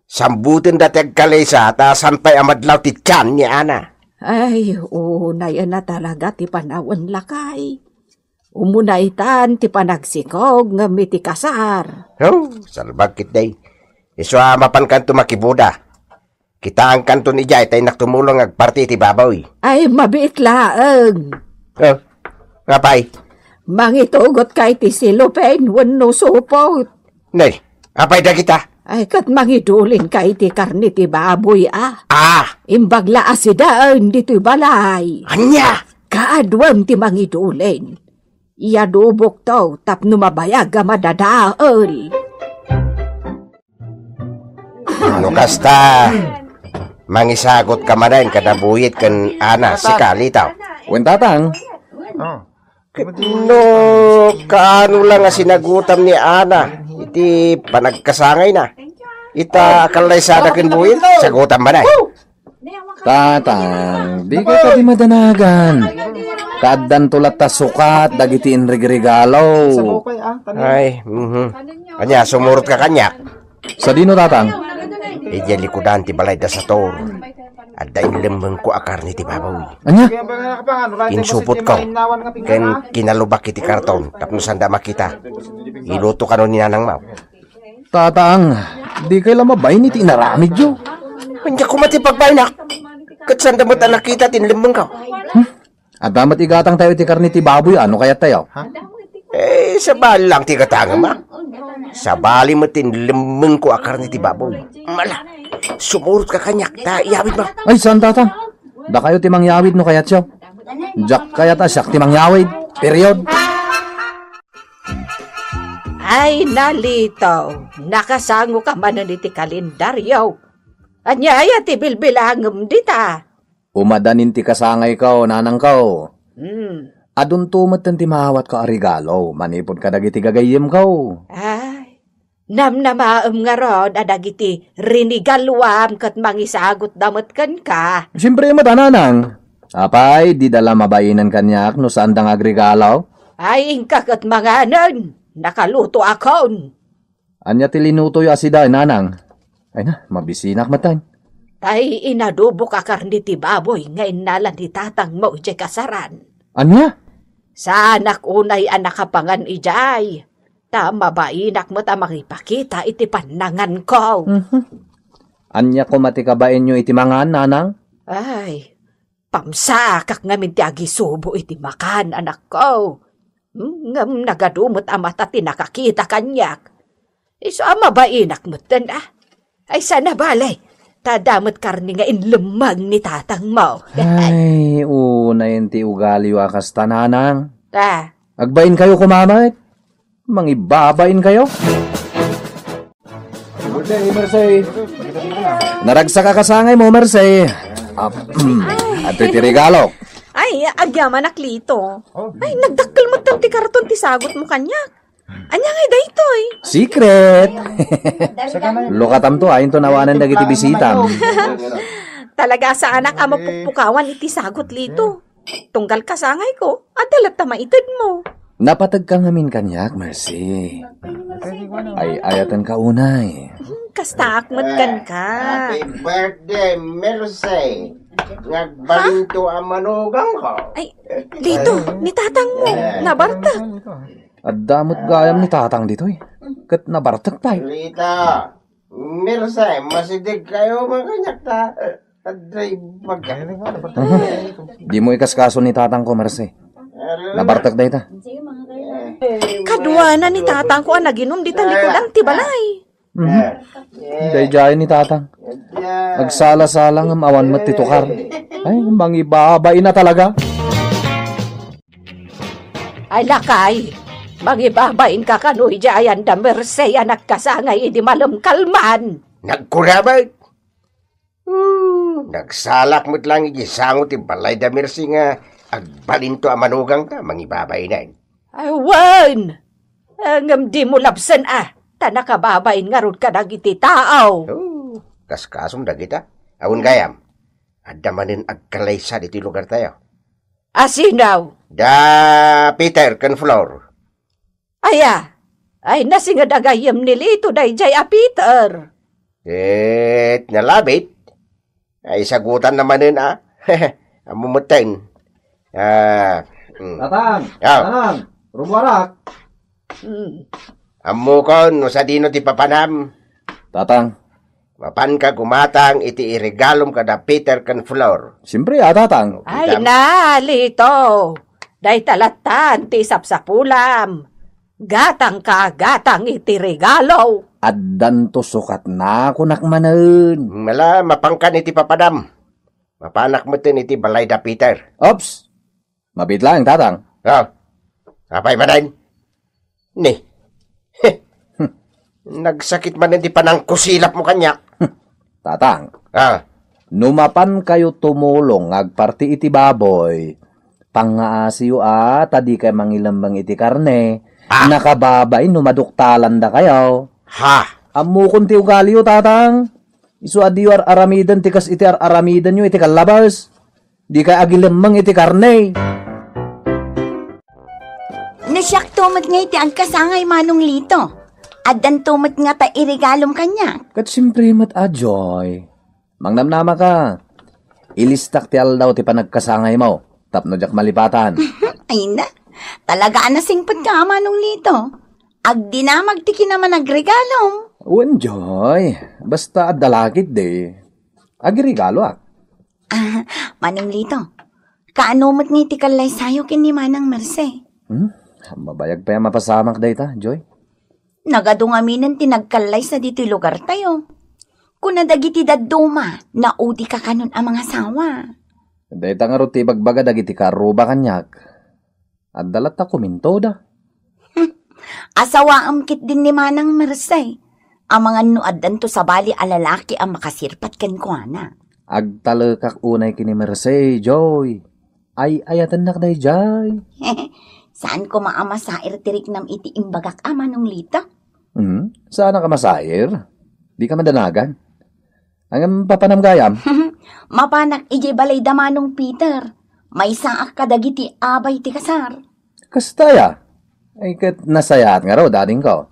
Sambuten da ti agkallaysa, ta saan pay a madlaw ti tian ni Ana. Ay, unay a talaga ti panawen, lakay. Umuna itan ti panagsikog ngem iti kasar. Oh, salbag ketdi. Isu a mapankanto makibuda. Kitaankanton idiay ta innak tumulong nga agparti iti baboy. Ay, mabiit laeng. Oh, apay? Mangitugot ka iti silopen wenno supot. Nay, apay dagita? Ay, ket mangidulin ka iti karne ti baboy, a. Ah! Imbag la a sidaen ditoy balay. Ania? Kaaduem ti mangidulin. Iadubokto tapno mabayag a madadael. No kasta, mangisagot ka manen kada Buyit ken Ana, sika, Lito. Wen, Tatang. Oh. Ket no kaano la nga sinagutam ni Ana iti panagkasangayna, ita a kallaysada ken Buyit, sagutam manen. Tatang, dika kadi madanagan. Ta addanto latta sukat dagiti inregregalo. Ay, mhm. Ania, sumurot ka kaniak? Sadino, Tatang? Idiay likudan ti balay da Sator. Adda inlemmengko a karne ti baboy. Ania? Insupotko. Ken kinalubak iti karton tapno sanda makita. Iluto kano ni Nanang Mau. Tatang, dikay la mabain iti inaramidyo. Ania koma ti pagbainak? Ket sanda met a nakita ti inlemmengko. Hmm? Adda met igatangtayo iti karne ti baboy, a, no kayattayo? Eh, sabali lang ti gatangem, a. Sabali met ti inlemmengko a karne ti baboy. Ala, sumurot ka kaniak, ta iyawidmo. Ay, saan, Tatang? Dakayo ti mangyawid no kayatyo. Diak kayat a siak ti mangyawid. Period. Ay, Lito, nakasango ka manen iti kalendario. Ania aya ti bilbilangem dita? Umadanin ti kasangayko, nanangko. Hmm. Adunto metten ti maawatko a regalo manipud kadagiti gagayyemko. Ay, namnamaem ngarud a dagiti rinigaluam ket mangisagutda met kenka. Siempre met a, nanang. Apay, dida la mabainan kaniak no saanda nga agregalo? Ay, inka ket manganen, nakalutoakon. Ania ti linutoyo a sida, nanang? Ay na, mabisinak metten. Tay inadubok a karne ti baboy nga innala ni tatangmo idiay kasaran. Ania? Saanak unay a nakapangan idiay, ta mabainak met a mangipakita iti pannanganko. Mhm. Ania koma ti kabainyo iti mangan, nanang? Ay, pamsaakak ngamin ti agisubo iti makan, anakko. Hmm, ngem nagadu met a mata ti nakakita kaniak. Isu a mabainak metten, a. Ay, sana bale, ta adda met karne nga inlemmeng ni tatangmo. Ay, unayen ti ugaliyo a kasta, nanang. Ah. Agbainkayo koma met. Mangibabainkayo. Good day, Mercy. Naragsak a kasangaymo, Mercy. Ah, adtoy ti regalo. Ay, agyamanak, Lito. Oh. Ay, nagdakkel met ti karton ti sagutmo kaniak. Ania ngay daytoy? Secret. Lukatamto, a, inton awanen dagiti bisitam. Talaga saanak a mapukpukawan iti sagut, Lito. Tunggal kasangayko, adda latta maitedmo. Napategka ngamin kaniak, Mercy. Ay-ayatenka unay. Hmm, kastaak met kenka. Happy birthday, Mercy. Nagbalinto a manugangko. Ay, Lito, ni tatangmo, nabartek. Adda met gayam ni tatang ditoy. Ket nabartek pay. Lita, Mirsa, masidegkayo man kaniak ta, eh, adda ibaga. Dimo ikaskaso ni tatangko, Mercy. Nabartek dayta. Kaduana ni tatangko a naginum dita likudan ti balay. Mhm. Daydiay ni tatang. Agsala-sala ngem awan met ti tukar. Ay, mangibabaina talaga. Ay, lakay, mangibabainka kano idiay ayan da Mercy a nagkasangay idi malemkalman? Nagkurabet. Hmm, nagsalak met lang iti sango ti balay da Mercy nga agbalinto a manugangta, mangibabainen. Ay, wen! Ngem dimo labsen a, ta nakababain ngarud kadagiti tao. Oh, kaskasum dagita. Awan gayam, adda manen agkallaysa ditoy lugartayo. A sino? Da Peter ken Flor. Aya, ay nasinged a gayyem ni Lito daydiay a Peter. Ket nalabit, ay sagutanna manen a. Ammo metten. Ah, mm. Tatang, Ah. Tatang, rumuarak. Hmm. Ammokon no sadino ti papanam. Tatang. Mapanka gumatang iti iregalom kada Peter ken Flor. Siyempre, a, Tatang. Ay, Idam. Na, Lito. Dayta lattan ti sapsapulam. Gatangka, gatang iti regalo. Addanto sukatna, kunak manen. Mala, mapankan iti papanam. Mapanak metten iti balay da Peter. Ops! Mabiit laeng, Tatang. Ah, apay manen? Ni. Nagsakit manen ti panangkusilapmo kaniak. Tatang, Ah, no mapankayo tumulong nga agparti iti baboy, pangngaasiyo a ta dikay mangilemmeng iti karne, Ah. nakababain no maduktalandakayo. Ha? Ammokon ti ugaliyo, Tatang. Isu a diyo ar-aramiden ti kas iti ar-aramidenyo iti kallabas. Dikay agilemmeng iti karne. No siakto met nga iti agkasangay, Manong Lito. Addanto met nga ta iregalom kaniak. Ket siyempre met a, Joy. Mangnamnamaka. Ilistak ti aldaw ti panagkasangaymo tapno diak malipatan. Ay na, talaga a nasingpetka, Manong Lito. Agdinamag ti kinamanagregalom. Wen, Joy. Basta adda lakit di. Agregaloak. Ah, Manong Lito, kaano met nga iti kallaysayo ken ni Manang Merce? Hmm? Mabayag pay a mapasamak dayta, Joy. Nagadu ngaminen ti nagkallaysa ditoy lugartayo. Kuna dagiti dadduma, naudika kanon a mangasawa. Dayta ngarud ti ibagbaga dagiti kaarruba kaniak. Adda latta kumintoda. Hmm. Asawaem ketdin ni Manang Merce. Amangan no addanto sabali a lalaki a makasirpat kenkuana. Agtalekak unay ken ni Merce, Joy. Ay-ayatennak daydiay. Saan koma a masair ti riknam iti imbagak a, Manong Lito. Hmm? Saanak a masair? Dika madanagan. Ngem papanam gayam? Mapanak idiay balay da Manong Peter. Maysaak kadagiti abay ti kasar. Kasta aya? Ay, ket nasayaat ngarud, adingko.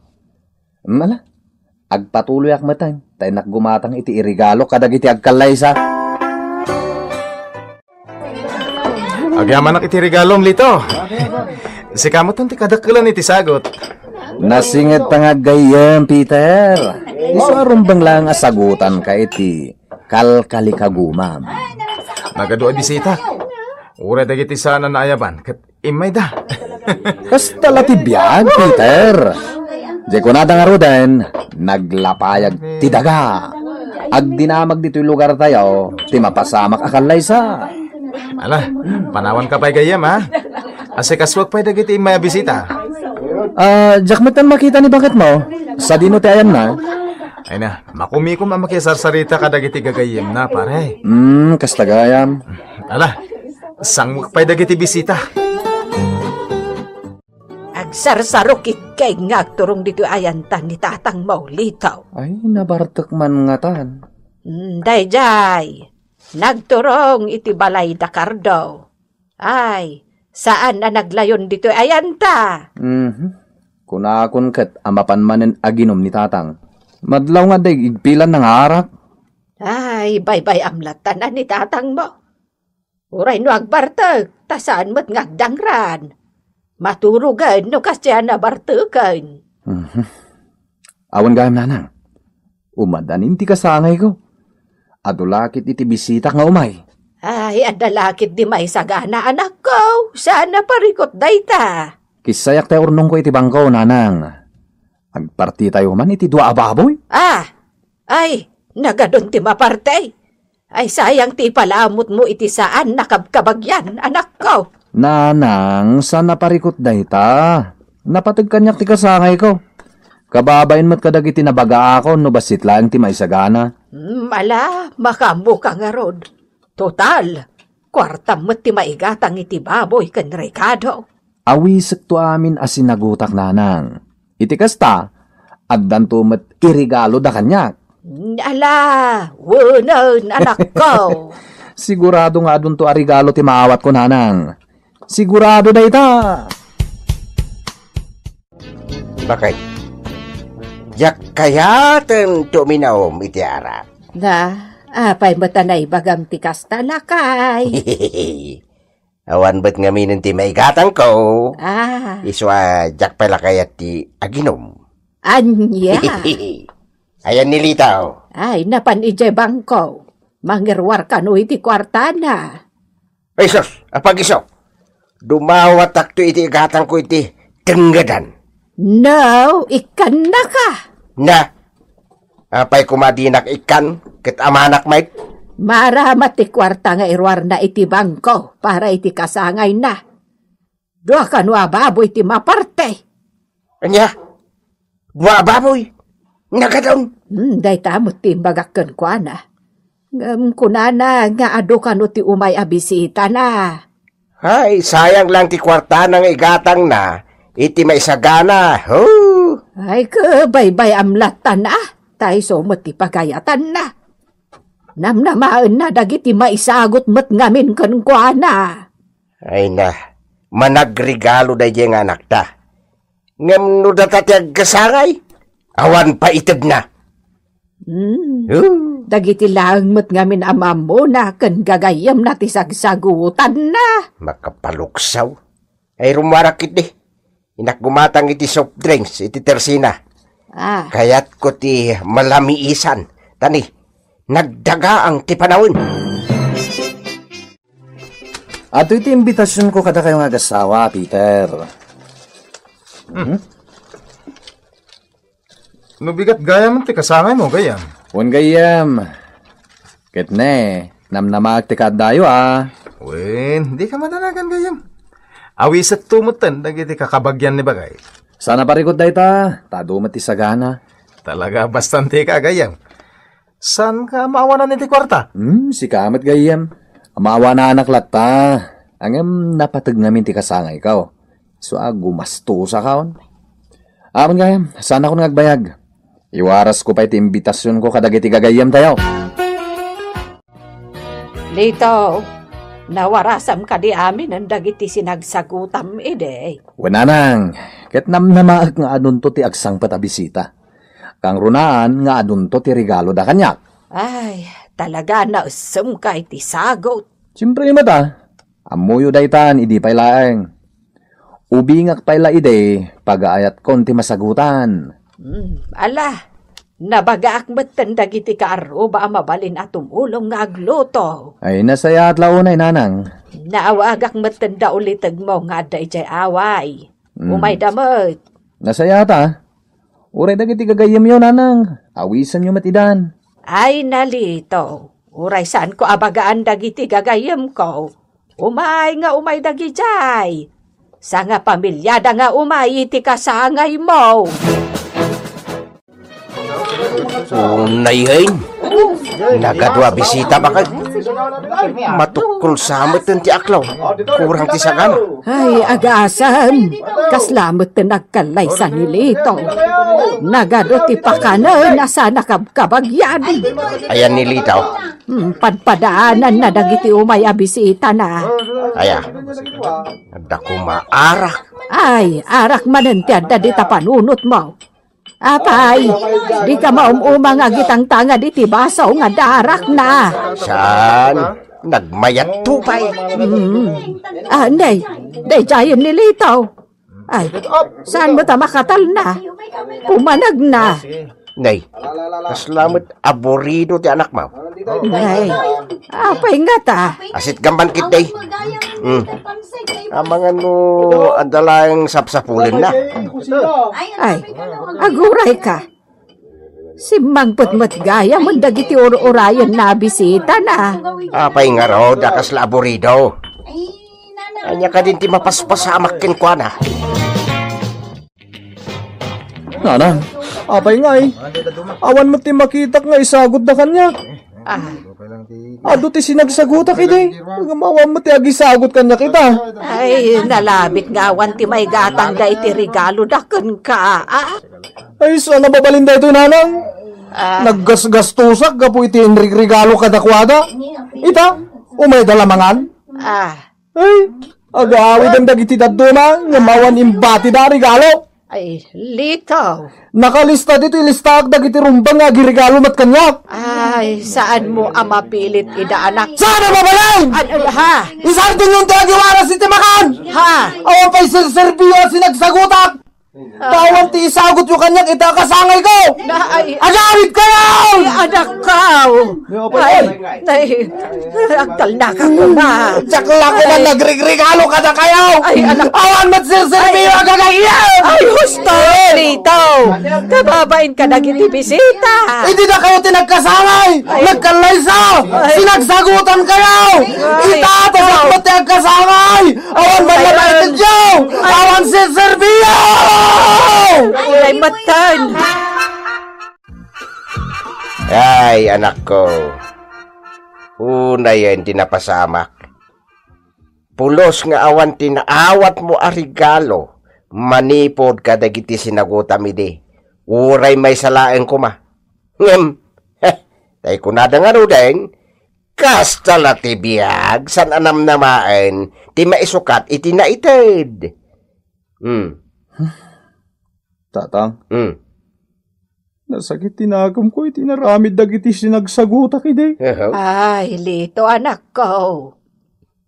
Mala, agpatuloyak metten, ta innak gumatang iti iregalo kadagiti agkallaysa. Agyamanak iti regalom, Lito. Sika metten ti kadakkelan iti sagut. Nasingedta nga aggayyem, Peter. Isu a rumbeng laeng a sagutanka iti kalkalikagumam. Nagadu a bisita. Uray dagiti saan a naayaban ket immayda. Kasta la ti biag, Peter. Di kunada ngaruden, naglapayag ti daga. Agdinamag ditoy lugartayo ti mapasamak a kallaysa. Ala, panawanka pay gayyem, ha? Asikasuak pay dagiti immay a bisita. Ah, diak metten makita ni baketmo. Sadino ti ayanna? Ay na, makumikom a makisarsarita kadagiti gagayyemna, pare. Hmm, kasta gayam. Ala, sanguek pay dagiti bisita. Agsarsarok ikkay nga agturong ditoy ayanta ni tatangmo, Lito. Ay, nabartek man ngatan. Mm, daydiay, nagturong iti balay da Cardo. Ay, saan a naglayon ditoy ayanta. Mhm. Kunakon ket a mapan manen aginum ni tatang. Madlaw nga adda igpilanna nga arak. Ay, baybay-am latta ni tatangmo. Uray no agbartek, ta saan met nga agdangran. Maturogen no kasdiay a nabarteken. Mhm. Awan gayam, nanang. Umadanin ti kasangayko. Adu la ket iti bisitak nga umay. Ay, adda la ket di maisagana, anakko. Saan a parikut dayta? Kissayak ti urnongko iti bangko, nanang. Agpartitayo man iti dua a baboy. Ah! Ay, nagadun ti maparti. Ay, sayang ti ipalamutmo iti saan a kabkabagyan, anakko. Nanang, saan a parikut dayta. Napateg kaniak ti kasangayko. Kababain met kadagiti nabagaakon no bassit laeng ti maisagana. Hmm, ala, makaammoka ngarud. Total, kuartam met ti maigatang iti baboy ken rekado. Awisekto amin a sinagutak, nanang. Iti kasta, addanto met iregaloda kaniak. Ala, wenen, anakko. Sigurado nga adunto a regalo ti maawatko, nanang. Sigurado dayta. Bakit? Diak kayaten ti uminaw iti arak. Na, apay met a naibagam ti kasta, lakay? Awan met ngamin ti maigatangko. Ah. Isu a diak pay la kayat ti aginum. Ania? Ayan ni Lito. Ay, napan idiay bangko. Mangiruar kano iti kuartana. Ay, sus, apag-isu. Dumawatakto iti igatangko iti tenggedan. No, ikkannaka. Na, apay koma dinak ikkan, ket amanak met? Maramat ti kuarta nga iruarna iti bangko para iti kasangayna. Dua kano a baboy ti maparte. Ania? Dua a baboy? Nagadun? Hmm, dayta met ti imbagak kenkuana. Ngem kunana nga adu kano ti umay a bisitana. Ay, sayang lang ti kuartana nga igatangna iti maisagana. Ho! Ay, kabaybay-am latta na. Ta isu met ti pagayatanna. Namnamaenna dagiti maisagut met ngamin kenkuana. Ay na, managregalo daydiay nga anakta. Ngem no data ti agkasangay, awan paitedna. Hmm. Huh? Dagiti laeng met ngamin a mammona ken gagayyemna ti sagsagutanna. Makapaluksaw. Ay, rummuarak ketdi. Innak gumatang iti soft drinks iti tersina. Ah. Kayatko ti malamiisan. Tani, nagdagaang ti panawen. Adtoy ti imbitasionko kadakayo nga agasawa, Peter. Hmm? No bigat gayam ti kasangaymo, gayyem. Wen, gayyem. Ket ne, namnamaak ti kaaddayo, a. Wen, dika madanagan, gayyem. Awisetto metten dagiti kakabagyan ni Bagay. Saan a parikut dayta, ta adu met ti sagana. Talaga, bastante ka, gayyem. Saanka maawanan iti kuarta? Hmm, sika met, gayyem. Maawananak latta. Ngem napateg ngamin ti kasangayko. Isu a gumastosakon. Amin, gayyem, saanakon nga agbayag. Iwarasko pay ti imbitasionko kadagiti gagayyemtayo. Lito, nawarasam kadi aminen dagiti sinagsagutam idi? Wen, nanang, ket namnamaek nga adunto ti agsangpet a bisita. Kangrunaan nga adunto ti regaloda kaniak. Ay, talaga naessemka iti sagut. Siempre met a, ammoyo daytan idi pay laeng. Ubingak pay la idi, pagaayatkon ti masagutan. Hmm, ala, nabagaak metten dagiti kaarruba a mabalin a tumulong nga agluto. Ay, nasayaat la unay, nanang. Naawagak metten da ulitegmo nga adda idiay away. Hmm. Umayda met. Nasayaat a. Uray dagiti gagayyemyo, nanang, awisenyo met idan. Ay, na Lito, uray saanko a bagaan dagiti gagayyemko. Umay nga umay dagidiay. Sangapamiliada nga umay iti kasangaymo. Unay, hen. Nagadua bisita, bakit? Matukkol sa met ti aklaw. Kurang ti sagana. Ay, agasem. Kasla met ti nagkallaysa ni Lito. Nagadu ti pakanen a saan a kabkabagyan. Ayan ni Lito. Hmm, padpadaananna dagiti umay a bisitana. Aya. Adda koma arak. Ay, arak manen ti adda dita panunotmo. Apay, dika maum-uma nga agitangtangad iti baso nga adda arakna. Saan? Nagmayatto pay. Mm. Ah, nay, daydiayen ni Lito. Ay, saan met a makatalna? Pumanagna. Nay, kasla met aburido ti anakmo. Nay, apay ngata? Asitgamman ketdi. Hmm. Amangan no adda laeng sapsapulenna. Ay, agurayka. Simmangpet met gayamen dagiti ur-urayenna a bisitana. Apay ngarud a kasla aburido? Ania kadin ti mapaspasamak kenkuana? Nanang, apay ngay? Awan met ti makitak nga isagutda kaniak. Ah. Adu ti sinagsagutak idi. Ngem awan met ti agisagut kaniak ita. Ay, nalabit nga awan ti maigatangda iti regaloda kenka. Ah. Ay, saan a mabalin daytoy, nanang? Ah. Naggasgastosak gapu iti inregregalo kadakuada. Ita, umayda la mangan. Ah. Ay, agawiden dagiti dadduma, ngem awan imbatida a regalo. Ay, Lito. Nakalista ditoy listaak dagiti rumbeng nga agiregalo met kaniak. Ay, saanmo a mapilit ida, anak? Saan a mabalin? Ano, ha? Isardengyon ti agiwaras iti makan! Ha? Awan pay serserbio a sinagsagutak! Awan ti isagutyo kaniak ita a kasangayko! Na, ay, Agawidkayo! Ay, anakko! Ay, ay, ay, agtalnaka koma. Diak la koma nagregregalo kadakayo! Ay, anak. Awan met serserbio a gagayyem! Ay, husto, Lito! Kababain ka dagiti bisita! Idi dakayo ti nagkasangay! Ay. Nagkallaysa! Ay. Sinagsagutan kayo! Ay, ita, ikaw. Tapos met ti agkasangay! Awan man Ay, nabaitedyo! Awan serserbio! Ay, ay, matan! Ay, anakko. Unayen ti napasamak. Pulos nga awan ti naawatmo a regalo manipud kadagiti sinagutam idi. Uray maysa laeng koma. Ngem, heh, tay kunada ngaruden, kasta la ti biag, saan a namnamaen ti maisukat iti naited. Hmm. Tatang, Hmm. nasakit ti nakemko iti inaramid dagiti sinagsagutak idi. Aha. Ay, Lito, anakko.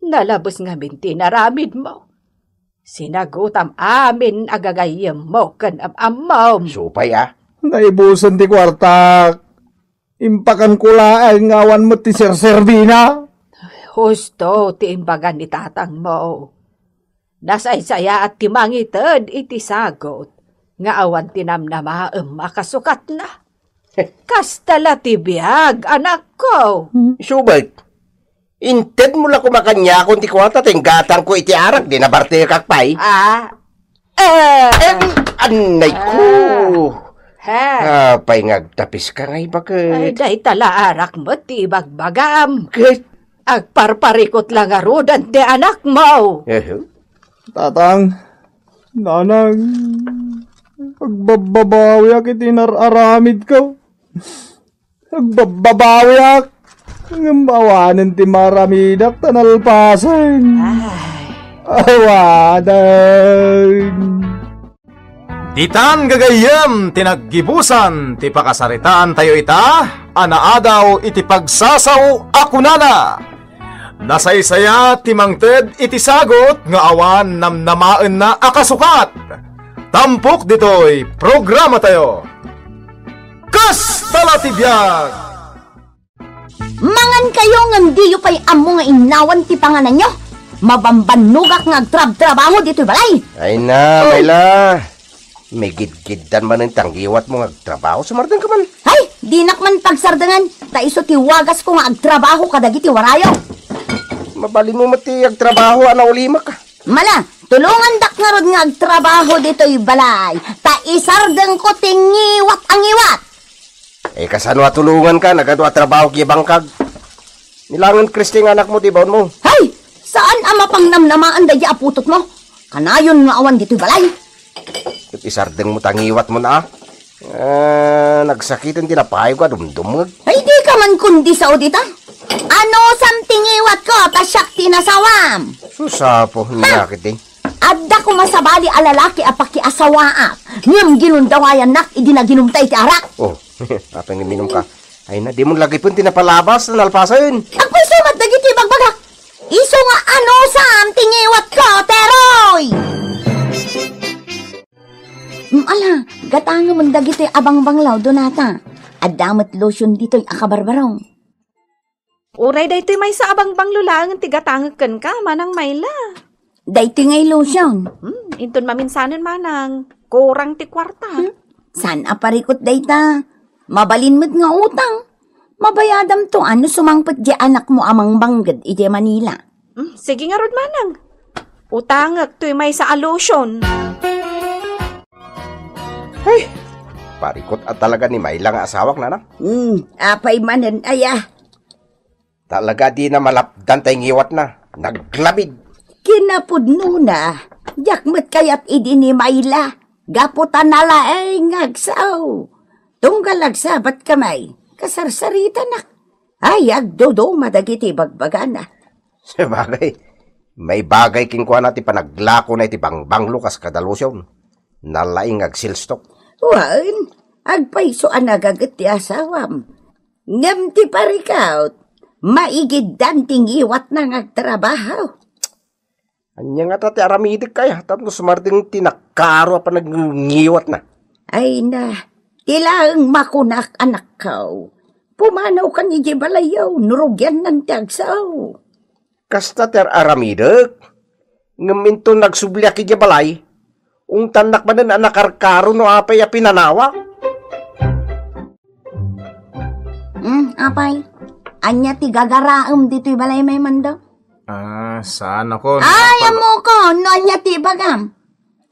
Nalabes ngamin ti inaramidmo. Sinagutam amin a gagayyemmo ken am-ammom. Supay, a? Naibusen ti kuartak. Impakanko laeng nga awan met ti serserbina. Husto ti imbaga ni tatangmo. Nasaysayaat ti mangited iti sagut nga awan ti namnamaem a kasukatna. Kasta la ti biag, anakko. Subay, intedmo la koma kaniakon ti kuarta ta inggatangko iti arak, di nabartekak pay. Ah, Eh, annay ko. Ah. Ha? Apay nga agtapiska nga ibaket? Ay, dayta la arak met ti ibagbagam. Ket? Agparparikot la ngaruden ti anakmo. Ehe. Tatang, nanang, agbabbabawiak iti nar-aramidko. Agbabbabawiak, ngem awanen ti maramidak ta nalpasen. Ay. Awanen. Ditan gagayyem ti naggibusan ti pakasaritaantayo ita a naadaw iti pagsasao a kunana, Nasaysayaat ti mangted iti sagut nga awan namnamaenna a kasukat. Tampok ditoy programatayo. Kasta la ti biag! Mangankayo ngem diyo pay ammo nga innawan ti pangananyo? Mabambannogak nga agtrabtrabaho ditoy balay. Ay na, Mayla. Migidgiddan manen ti angiwatmo nga agtrabaho, sumardengka man. Ay, dinak man pagsardengan, ta isu ti wagasko nga agtrabaho kadagiti warayo. Mabalinmo met ti agtrabaho a naulimek. Mala, tulongandak ngarud nga agtrabaho ditoy balay, ta isardengko ti ngiwat a ngiwat. Eh, kasano a tulonganka? Nagadu a trabaho iti bangkag. Ni langen Christy nga anakmo ti baonmo. Hay! Saan a mapangnamnamaan daydi a putotmo? Kanayon nga awan ditoy balay. Ket isardengmo ta ngiwatmo na, a. Ah, nagsakiten ti napayog a dumdumngeg. Ay, di ka man kundi sao dita. Anusam ti ngiwatko, ta siak ti nasawam. Sus, Apo, Ha? nakit, eh. Adda koma sabali a lalaki a pakiasawaak, ngem ginundawayannak idi naginumta iti arak. Oh, apay nga minum ka? Ay na, di mo lagi pun ti napalabas, nalpasen. Agpayso met dagiti ibagbagak. Isu nga anusam ti ngiwatko, Teroy! Mm, ala, gatangemon dagitoy a bangbanglaw, Donata. Adda met lotion ditoy a kabarbarong. Uray daytoy maysa a bangbanglo laengen ti gatangek kenka, Manang Mayla. Daytoy ngay lotion. Hmm, inton maminsanen, Manang. Kurang ti kuarta. Hmm, saan a parikut dayta? Mabalin met nga utang. Mabayadamto a no sumangpet di anakmo a mangbangged idiay Manila. Hmm, sige ngarud, Manang. Utangek toy maysa a lotion. Ay, parikut a talaga ni Mayla nga asawak, Nanang. Hmm, apay manen aya? Talaga dina malapdan tay ngiwatna. Naglamid. Kinapudnona, diak met kayat idi ni Mayla. Gapu ta nalaing nga agsao. Tunggal agsabat kamay, kasarsaritanak. Ay, agduduma dagiti bagbagana. Sabagay, maibagay kenkuana ti panaglakona iti bangbanglo kas kada lotion. Nalaing nga agsilstok. Wen, agpayso a nagaget ti asawam. Ngem ti parikaw, maigiddan ti ngiwatna nga agtrabaho. Ania ngata ti aramidek kaya, tapno sumardeng ti nakaro a panagngingiyatna? Ay na, ti laeng makunak, anakko. Pumanawkan idiay balayyo, no rugiannan ti agsao. Kasta ti ar-aramidek? Ngem inton nagsubliak idiay balay, ungtannak manen a nakarkaro no apay a pinanawak. Hmm, apay, ania ti gagaraem ditoy balay, Mando? Ah, saan ako? Ay, napag- ammok no ania ti ibagam.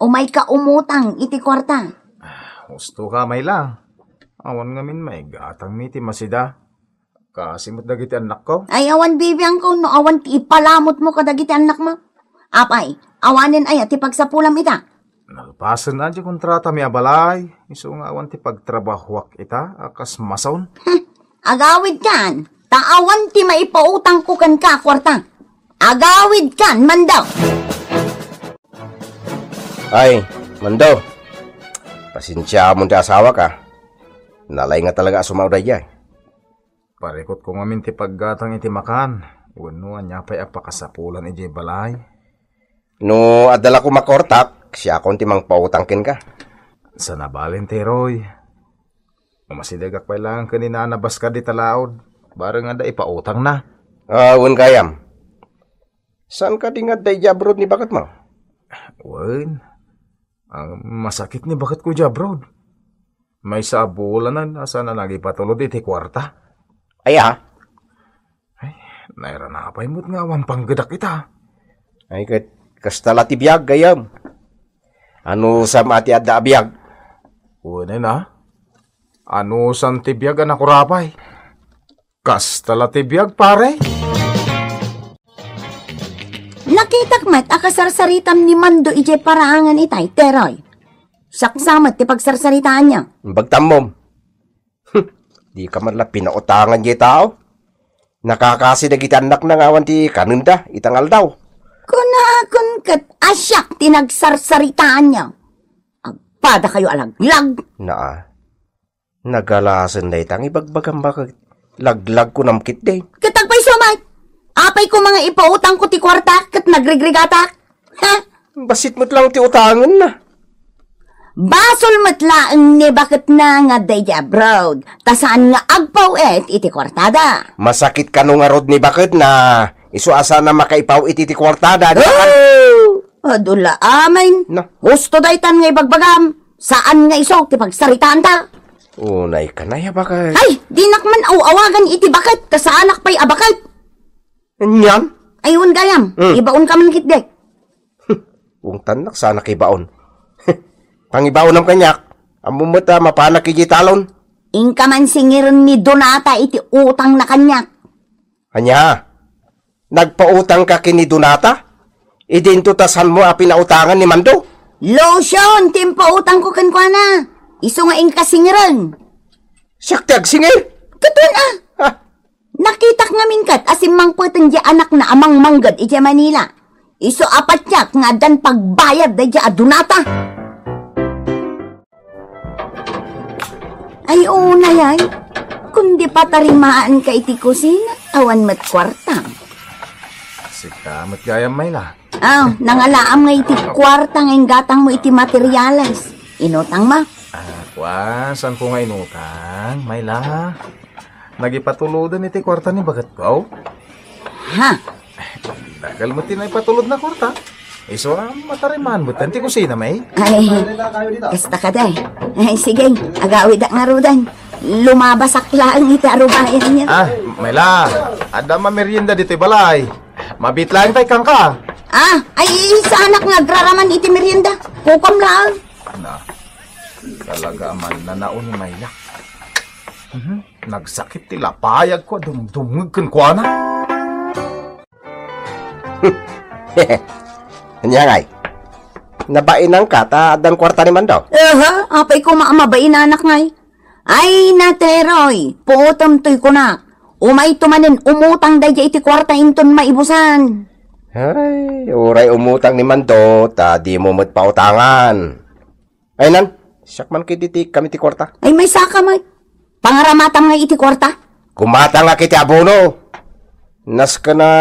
Umayka umutang iti kuarta. Ah, husto ka, Mayla. Awan ngamin maigatangmi ti masida. Kaasi met dagiti annakko. Ay, awan bibiangko no awan ti ipalamutmo kadagiti annakmo. Apay, awanen aya ti pagsapulam ita? Nalpasen a di kontratami a balay, isu nga awan ti pagtrabahuak ita a kas mason. Hmm, agawidkan, ta awan ti maipautangko kenka a kuarta. Agawidkan, Mando! Ay, Mando, pasensiamon ti asawak, a. Nalaing nga talaga a sumao daydiay. Parikutko ngamin ti paggatang iti makan, wenno ania pay a pakasapulan idiay balay. No adda la koma kuartak, siakon ti mangpautang kenka. Saan a bale, Teroy. Umasidegak pay laeng ken ni Nana Baskar dita laod, bareng adda ipautangna. Ah, wen gayam. Saan kadi nga adda idiay abroad ni baketmo? Wen, ang masakit ni baketko idiay abroad. Maysa a bulanen a saan a nagipatulod iti kuarta. Aya? Ay, nairana pay met nga awan panggedak ita. Ay, ket kasta la ti biag, gayam. Anusam a ti adda a biag? Wen a. Anusam ti biag a nakurapay. Kasta la ti biag, pare. Nakitak met a kasarsaritam ni Mando idiay paraangan itay, Teroy. Saksa met ti pagsarsaritaanna. Bagtammom. Dika man la pinautangan diay tao. Nakakasi dagiti annakna nga awan ti kanenda ita nga aldaw. Kunakon ket a siak ti nagsarsaritaanna. Agpadakayo a laglag. Naa. Nagalasen dayta nga ibagbagam baket. Laglag kunam ketdi. Ket agpayso met. Apay koma nga ipautangko ti kuarta ket nagrigrigatak? Ha? Bassit met laeng ti utangenna. Basol met laeng ni baketna nga adda idiay abroad, ta saan nga agpaw-it iti kuartada. Masakit kano ngarud ni baketna, isu a saan a makaipaw-it iti kuartada, di ba? Oh! Adu la amin. Na. Husto daytan nga ibagbagam, saan nga isu ti pagsaritaanta. Unay ka na ya, baket. Ay, dinak man aw-awagan iti baket, ta saanak pay a baket. Anian? Ay, wen gayam. Hmm. Ibaon ka man ketdi. Ungtannak saanak ibaon. Pangibaonam kaniak. Ammom met a mapanak idiay talon. Inka man singiren ni Donata iti utangna kaniak. Ania? Nagpautang ka ken ni Donata? Idinto ta saanmo a pinautangan ni Mando? Lotion ti impautangko kenkuana. Isu nga inka singiren. Siak ti agsingir? Ket wen a. Ah. Nakitak ngamin ket a simmangpeten diay anakna a mangmangged idiay Manila. Isu a patiek nga addan pagbayad daydiay a Donata. Ay, unay ay. Kundi patarimaanka iti kusina, awan met kuarta. Sika met gayam, Mayla. Aw, nangalaam nga iti kuarta nga inggatangmo iti materiales. Inutangmo? Ah, kua, saanko nga inutang, Mayla? Nagipatuloden iti kuarta ni baketko. Ha? Dakkel met ti naipatulodna kuarta. Isu a matarimaan met ti kusina, may? Ay, kasta kadi. Ay, sige, agawidak ngaruden. Lumabasak laeng iti arubayanyo. Ah, Mayla, adda mamerienda ditoy balay. Mabiit laeng tay kangka. Ah, ay, saanak nga agraraman iti merienda. Kukuam laeng. Na, talaga a mannanao ni Mayla. Mhm. Nagsakit ti lapayagko a dumdumngeg kenkuana. Ania ngay? Nabainanka ta addan kuarta ni Mando? Aha, apay koma a mabainanak ngay. Ay, nateroy, puotem toy kunak. Umayto manen umutang daydiay iti kuarta inton maibusan. Ay, uray umutang ni Mando, ta dimo met pautangan. Ay nan, siak man ketdi ti ikkam iti kuarta. Ay, maysaka met. Pangaramatam ngay iti kuarta? Kumatangak iti abono. Nasken a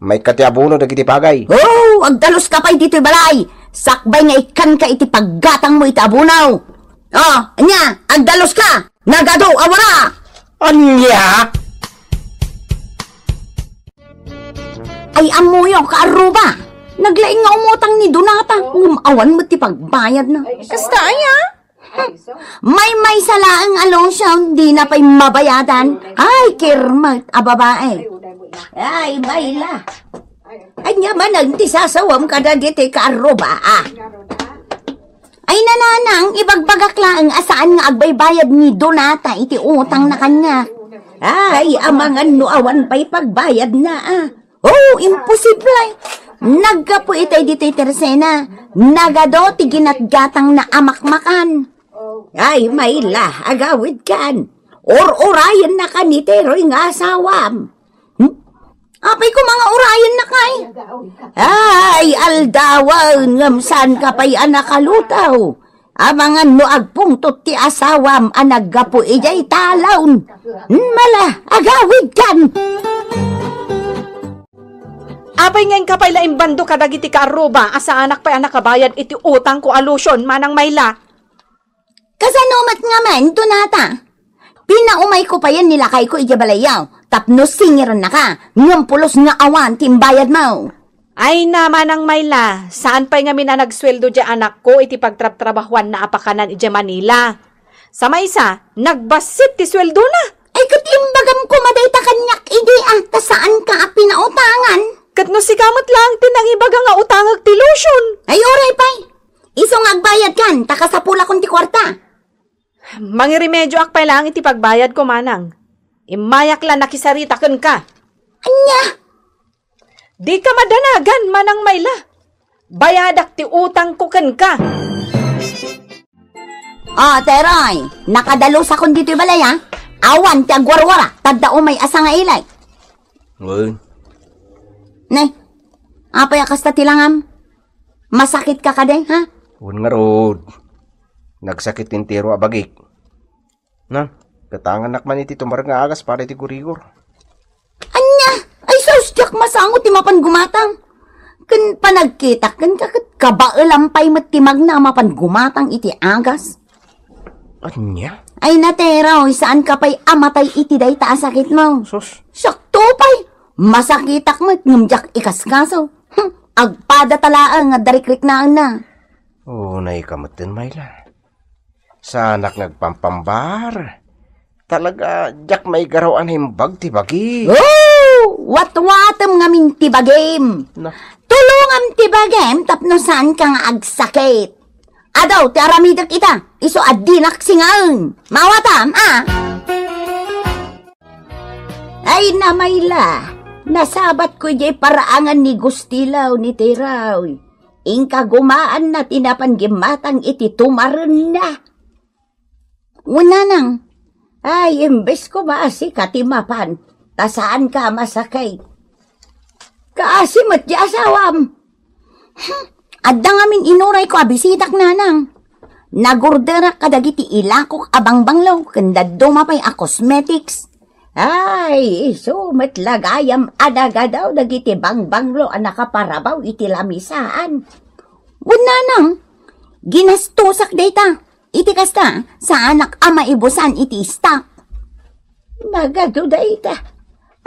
maikka ti abono dagiti pagay. Oh, agdaluska pay ditoy balay. Sakbay nga ikkanka iti paggatangmo iti abono. Oh, ania, agdaluska. Nagadu a wara. Ania? Ay, ammoyo, kaarruba. Naglaing nga umutang ni Donata, ngem awan met ti pagbayadna. Kasta aya? Maymaysa laeng a lotion, dina pay mabayadan. Ay, kirmet a babae. Ay, Mayla. Ania manen ti sasawam kadagiti kaarruba, a? Ay, nanang, ibagbagak laeng a saan nga agbaybayad ni Donata iti utangna kaniak. Ay, amangan no awan pay pagbayadna, a. Oh, imposible. Naggapu itay ditoy Tersena. Nagadu ti ginatgatangna a makmakan. Ay, Mayla, agawidkan. Ur-urayennakan ni Teroy nga asawam. Hmm? Apay ko, mga urayennak ay. Ay, aldawen, ngem saanka pay a nakalutaw. Amangan no agpungtot ti asawam a naggapu idiay talon. Mala, agawidkan. Apay nga inka pay la imbando kadagiti kaarruba a saanak pay a nakabayad iti utangko a lotion, Manang Mayla? Kasano met ngamin, Donata? Pinaumayko payen ni lakayko idiay balayyo, tapno singirennaka, ngem pulos nga awan ti imbayadmo. Ay na, Manang Mayla, saan pay ngamin a nagsueldo diay anakko iti pagtrabtrabahuanna a pakanan idiay Manila. Sa maysa, nagbassit ti sueldona. Ay, ket imbagam koma dayta kaniak idi, a, ta saanka a pinautangan. Ket no sika met laeng ti nangibaga nga utangek ti lotion. Ay, uray pay. Isu nga agbayadkan, ta kasapulakon ti kuarta. Mangirimedioak pay laeng iti pagbayadko, Manang. Immayak la nakisarita kenka. Ania? Dika madanagan, Manang Mayla. Bayadak ti utangko kenka. O, Teroy, nakadalusakon ditoy balay, a. Awan ti agwarwara, tadda umay a sangaili. Wen. Ne, apay a kasta ti langam? Masakitka kadi, ha? Wen ngarud. Nagsakit ti entero a bagik. Na, gatangannak man iti tumareng nga agas para iti gurigor. Ania? Ay, sus, diak masango ti mapan gumatang. Ken panagkitak kenka ket kabaelam pay met ti magna a mapan gumatang iti agas. Ania? Ay, nateroy, saanka pay a matay iti dayta a sakitmo. Sus. Siakto pay. Masakitak met ngem diak ikaskaso. Hm, agpada ta laeng nga darikriknaenna. Unayka metten, Mayla. Saanak nga agpampambar. Talaga, diak maigaraw a naimbag ti bagi. Oh! Watwatem ngamin ti bagim. Na. Tulongam ti bagim tapno saanka nga agsakit. Adu ti aramidek ita, isu a dinak singaen. Mawatam, a? Ay, na, Mayla, nasabatko idiay paraangan ni Gustilaw ni Tiraw. Inka gumaanna ti napan gimmatang iti tumarenna. Wen, nanang. Ay, imbes koma a sika ti mapan, ta saanka a masakit. Kaasi met ti asawam. Hmm, adda ngamin inurayko a bisitak, nanang. Nagorderak kadagiti ilakok a bangbanglo ken dadduma pay a cosmetics. Ay, isu met la gayam a nagadaw dagiti bangbanglo a nakaparabaw iti lamisaan. Wen, nanang, ginastosak dayta. Iti kasta, saanak a maibusan iti stock. Nagadu dayta.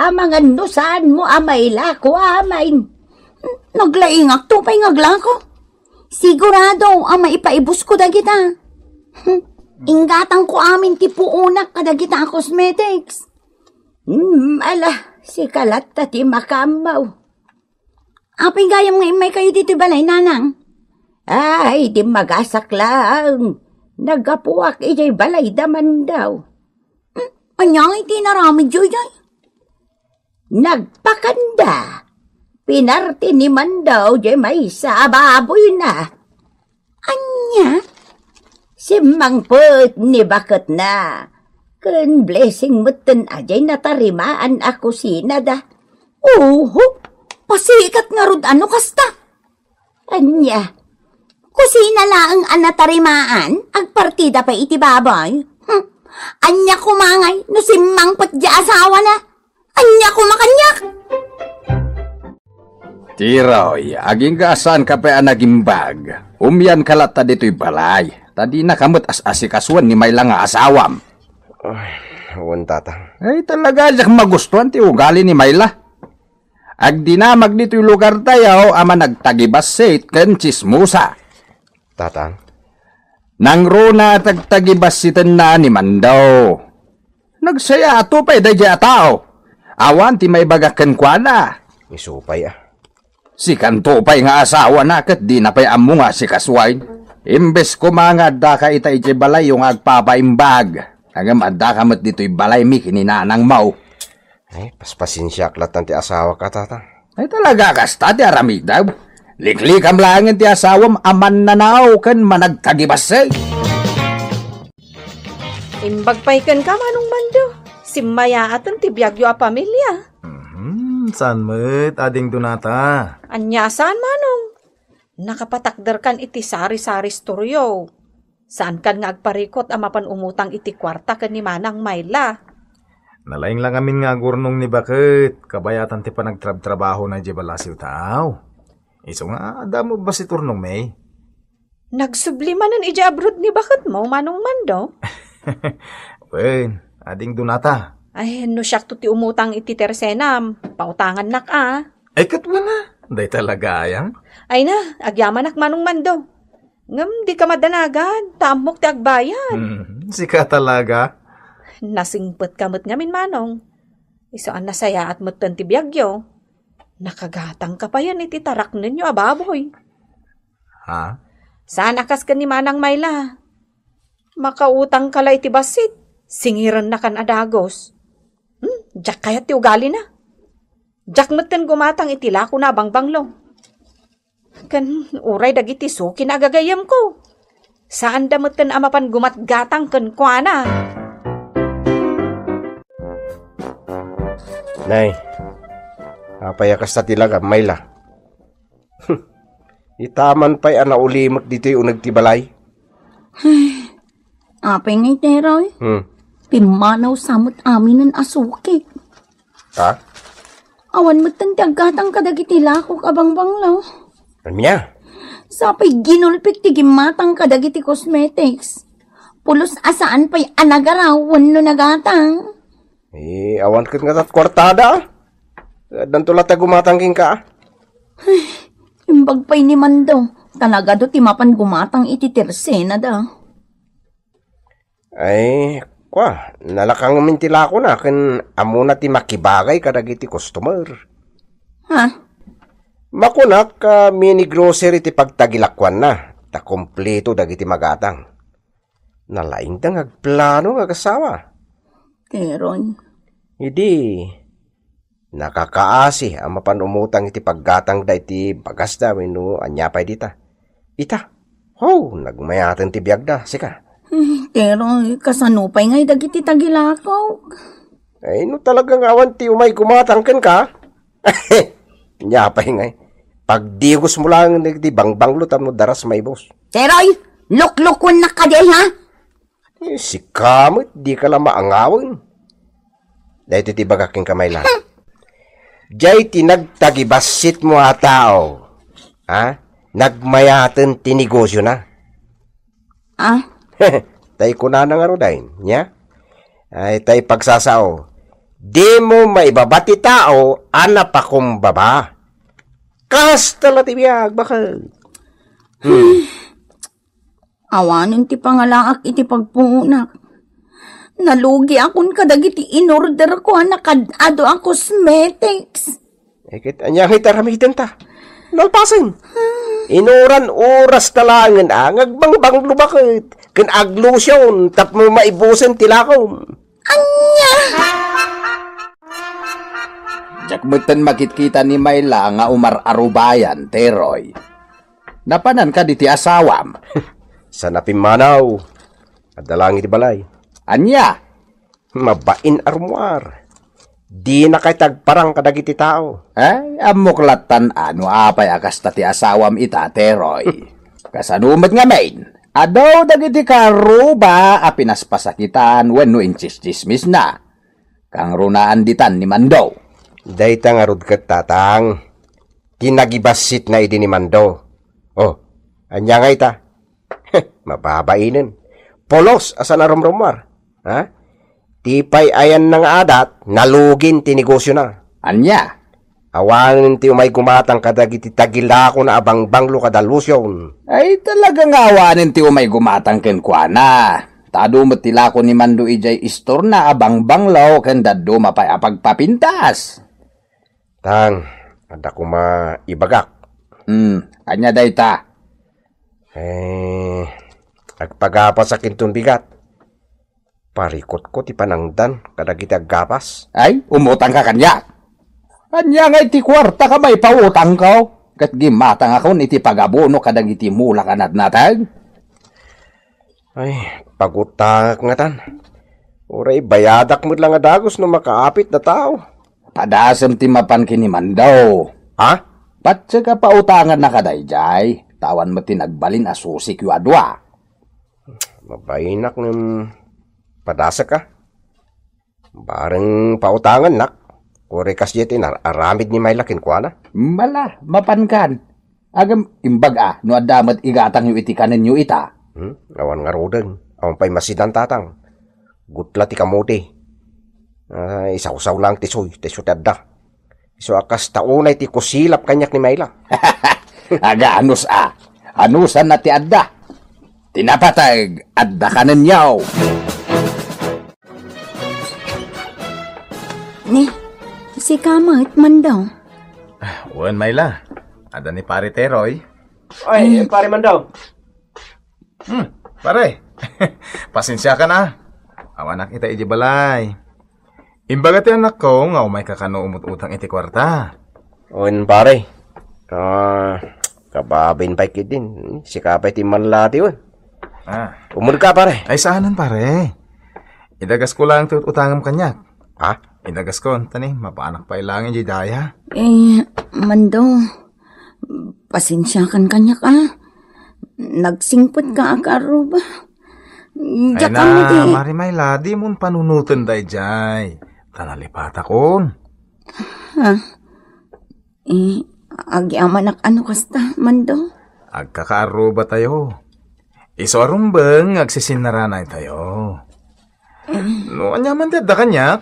Amangan no saanmo a mailako amin. Naglaingakto pay nga aglako. Sigurado a maipaibusko dagita. Inggatangko amin ti puonak kadagita a cosmetics. Hmm, ala, sika latta ti makaammo. Apay gayam nga immaykayo ditoy balay, nanang? Ay, dimmagasak laeng. Naggapuak idiay balay da Mandaw. Hmm, ania nga iti inaramidyo idiay? Nagpakanda. pinarti ni Mando jay maysa a baboyna. Ania? Simmangpet ni baketna. Ken Blessing metten a jay natarimaan a kusinada. Oho, pasikat ngarud a no kasta. Ania? Kusina laeng a natarimaan, agpartida pay iti baboy. Hmm. Ania koma ngay no simmangpet jay asawana? Ania koma kaniak? Tiroy, agingga a saanka pay a nagimbag. Umianka latta ditoy balay, ta dinaka met as-asikasuen ni Mayla nga asawam. Ay, wen, Tatang. Ay, talaga, diak magustuhan ti ugali ni Mayla. Agdinamag ditoy lugartayo a managtagibassit ken tsismosa. Tatang? Nangruna a tagtagibassitenna ni Mando. Nagsayaato pay daydiay a tao. Awan ti maibagak kenkuana. Isu pay, a. Sikanto pay nga asawana ket dina pay ammo nga asikasuen. Imbes koma nga addaka ita idiay balayyo nga agpapaimbag, ngem addaka met ditoy balaymi ken ni nanangmo. Ay, paspasensiaak latta ti asawak, a, Tatang. Ay, talaga, kasta ti aramidem. Liklikam laengen ti asawam a mannanao ken managtagibassit. Imbag pay kenka, Manong Mando. Simmayaaten ti biagyo a pamilia. Mhm, saan met, Ading Donata? Ania saan, Manong? Nakapatakderkan iti sari-sari istoryo. Saankan nga agparikut a mapan umutang iti kuarta ken ni Manang Mayla. Nalaing la ngamin nga agurnong ni baket, kabayatan ti panagtrabtrabahona idiay balasiw tao. Isu nga, adda mo bassit urnongmi? Nagsubli manen idiay abroad ni baketmo, Manong Mando? Wen, Ading Donata. Ay, no siakto ti umutang iti tersenam, pautangannak a. Ay, ket wen a, dayta la gayam. Ay na, agyamanak, Manong Mando. Ngem dika madanagan, ta ammok ti agbayad. Hmm, sika talaga. Nasingpetka met ngamin, Manong. Isu a nasayaat metten ti biagyo. Nakagatangka payen iti taraknenyo a baboy. Ha? Saan a kas ken ni Manang Mayla. Makautangka la iti bassit, singirennakan a dagus. Hmm, diak kayat ti ugalina. Diak metten gumatang iti lakona a bangbanglo. Ken uray dagiti suki nga agagayyemko, saanda metten a mapan gumatgatang kenkuana. Nay, apay a kasta ti lagam, Mayla? Itaman pay a naulimek ditoy uneg ti balay. Apay ngay, Teroy? Hmm. Pimmanaw sa met aminen a sukik. Ha? Awan metten ti aggatang kadagiti lakok a bangbanglo. Ania? Sapay ginulpik ti gimmatang kadagiti cosmetics. Pulos a saan pay a nagaraw wenno nagatang. Eh, awan ket nga tat kuartada. Addanto latta gumatang kenka. Imbag pay ni Mando, talaga do ti mapan gumatang iti tersenada. Ay, kua, nalaka ngamin ti lakona ken ammona ti makibagay kadagiti customer. Ha? Makunak a mini grocery ti pagtagilakuanna, ta kompleto dagiti magatang. Nalaingda nga agplano nga agasawa. Teron. Idi, nakakaasi a mapan umutang iti paggatangda iti bagasda wenno ania pay dita. Ita, ho, nagmayaten ti biagda, sika. Hmm, Teron, kasano pay ngay dagiti tagilakaw? Ay, no talaga nga awan ti umay gumatang kenka, nia pay ngay. Pagdigos mo lang iti bangbanglo tapno daras maibos. Teroy, luklukuennak kadi, ha? Eh, sika met, dika la maangawen. Daytoy ti ibagak kenka, Mayla. Diay ti nagtagibassitmo a tao, ha? Nagmayaten ti negosiona. Ah? Tay kunana ngaruden, nia? Ay, tay pagsasao. Dimo maibaba ti tao a napakumbaba. Kasta la ti biag, baket. Hmm. Awanen ti pangalaak iti pagpuonak. Nalugiakon kadagiti inorderko a nakad-ado a cosmetics. Eh, ket ania ngay ti aramidenta? Nalpasen. Inuran oras ta laengen a nga agbangbanglo baket ken aglotion tapno maibusen ti lakom. Ania? Diak metten makitkita ni Mayla nga umar-arubayan, Teroy. Napanan kadi ti asawam? Saan a pimmanaw. Adda laeng iti balay. Ania? Mabain a rummuar. Dinakay ti agparang kadagiti tao. Ay, ammok lattan a no apay a kasta ti asawam ita, Teroy. Kasano met ngamin? Adu dagiti kaarruba a pinaspasakitan wenno intsistsismisna. Kangrunaan ditan ni Mando. Dayta ngarud ket, Tatang, ti nagibassitna idi ni Mando. Oh, ania nga ita? Mababainen. Pulos a saan a rumrummuar. Ha? Ti pay ayanna nga adat, nalugin ti negosiona. Ania? Awanen ti umay gumatang kadagiti tagilakona a bangbanglo kada lusion. Ay, talaga nga awanen ti umay gumatang kenkuana. Ta adu met ti lako ni Mando idiay istorna a bangbanglo ken dadduma pay a pagpapintas. Tang, adda koma ibagak. Hmm, ania dayta? Eh, agpagapasak inton bigat. Parikutko ti panangdan kadagiti aggapas. Ay, umutangka kaniak. Ania ngay ti kuarta ka maipautangko? Ket gimmatangakon iti pagabuno kadagiti mulak a natnateng. Ay, pagutangak ngatan. Uray bayadak met la nga dagus no makaapit da tao. Padasem ti mapan ken ni Mando. Ha? Patsek a pautanganna kadaydiay, ta awan met ti nagbalin a susikyo a dua. Mabainak ngem padasek a. Bareng pautangannak, uray kasdiay ti nar-aramid ni Mayla kenkuana. Mala, mapankan. Agem, imbag a, no adda met igatangyo iti kanenyo ita. Hmm? Awan ngaruden. Awan pay masidan, Tatang. Gutla ti kamote. Ah, isawsaw lang ti soy, ti soy ti adda. Isu a kasta unay ti kusilap kaniak ni Mayla. Aga, anus a. Anusanna ti adda. Ti napateg, adda kanenyo. Ni, sika met, Mando? Wen, Mayla. Adda ni Pare Teroy. Ay, Pare Mando. Hmm, pare. Pasensiakan a. Awanak ita idiay balay. Imbaga ti anakko nga umayka kano umut-utang iti kuarta. Wen, pare. Ah, kababain pay ketdin. Sika pay ti mallati, wen. Ah. Umulka, pare. Ay, saanen, pare. Idagasko lang ti ut-utangem kaniak. Ha? Idagasko, tani, mapanak pay lang idiay daya. Eh, Mando, pasensiakan kaniak a. Nagsingpetka a kaarruba. Ay diak ammo na, ti Mari Mayla, dimon panunoten daydiay. Ta nalipatakon. Ha? Eh, agyamanak a no kasta, Mando? Agkakaarrubatayo. Isu a rumbeng nga agsisinnaranaytayo. No aniaman ti adda kaniak,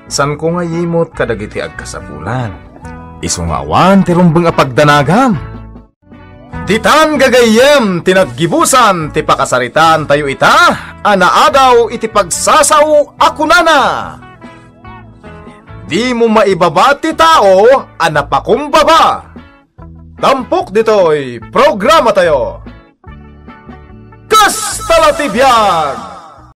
saanko nga yimot kadagiti agkasapulan. Isu nga awan ti rumbeng a pagdanagam. Ditan gagayyem ti naggibusan ti pakasaritaantayo ita a naadaw iti pagsasao a kunana, "Dimo maibaba ti tao a napakumbaba." Tampok ditoy programatayo. Kasta la ti biag!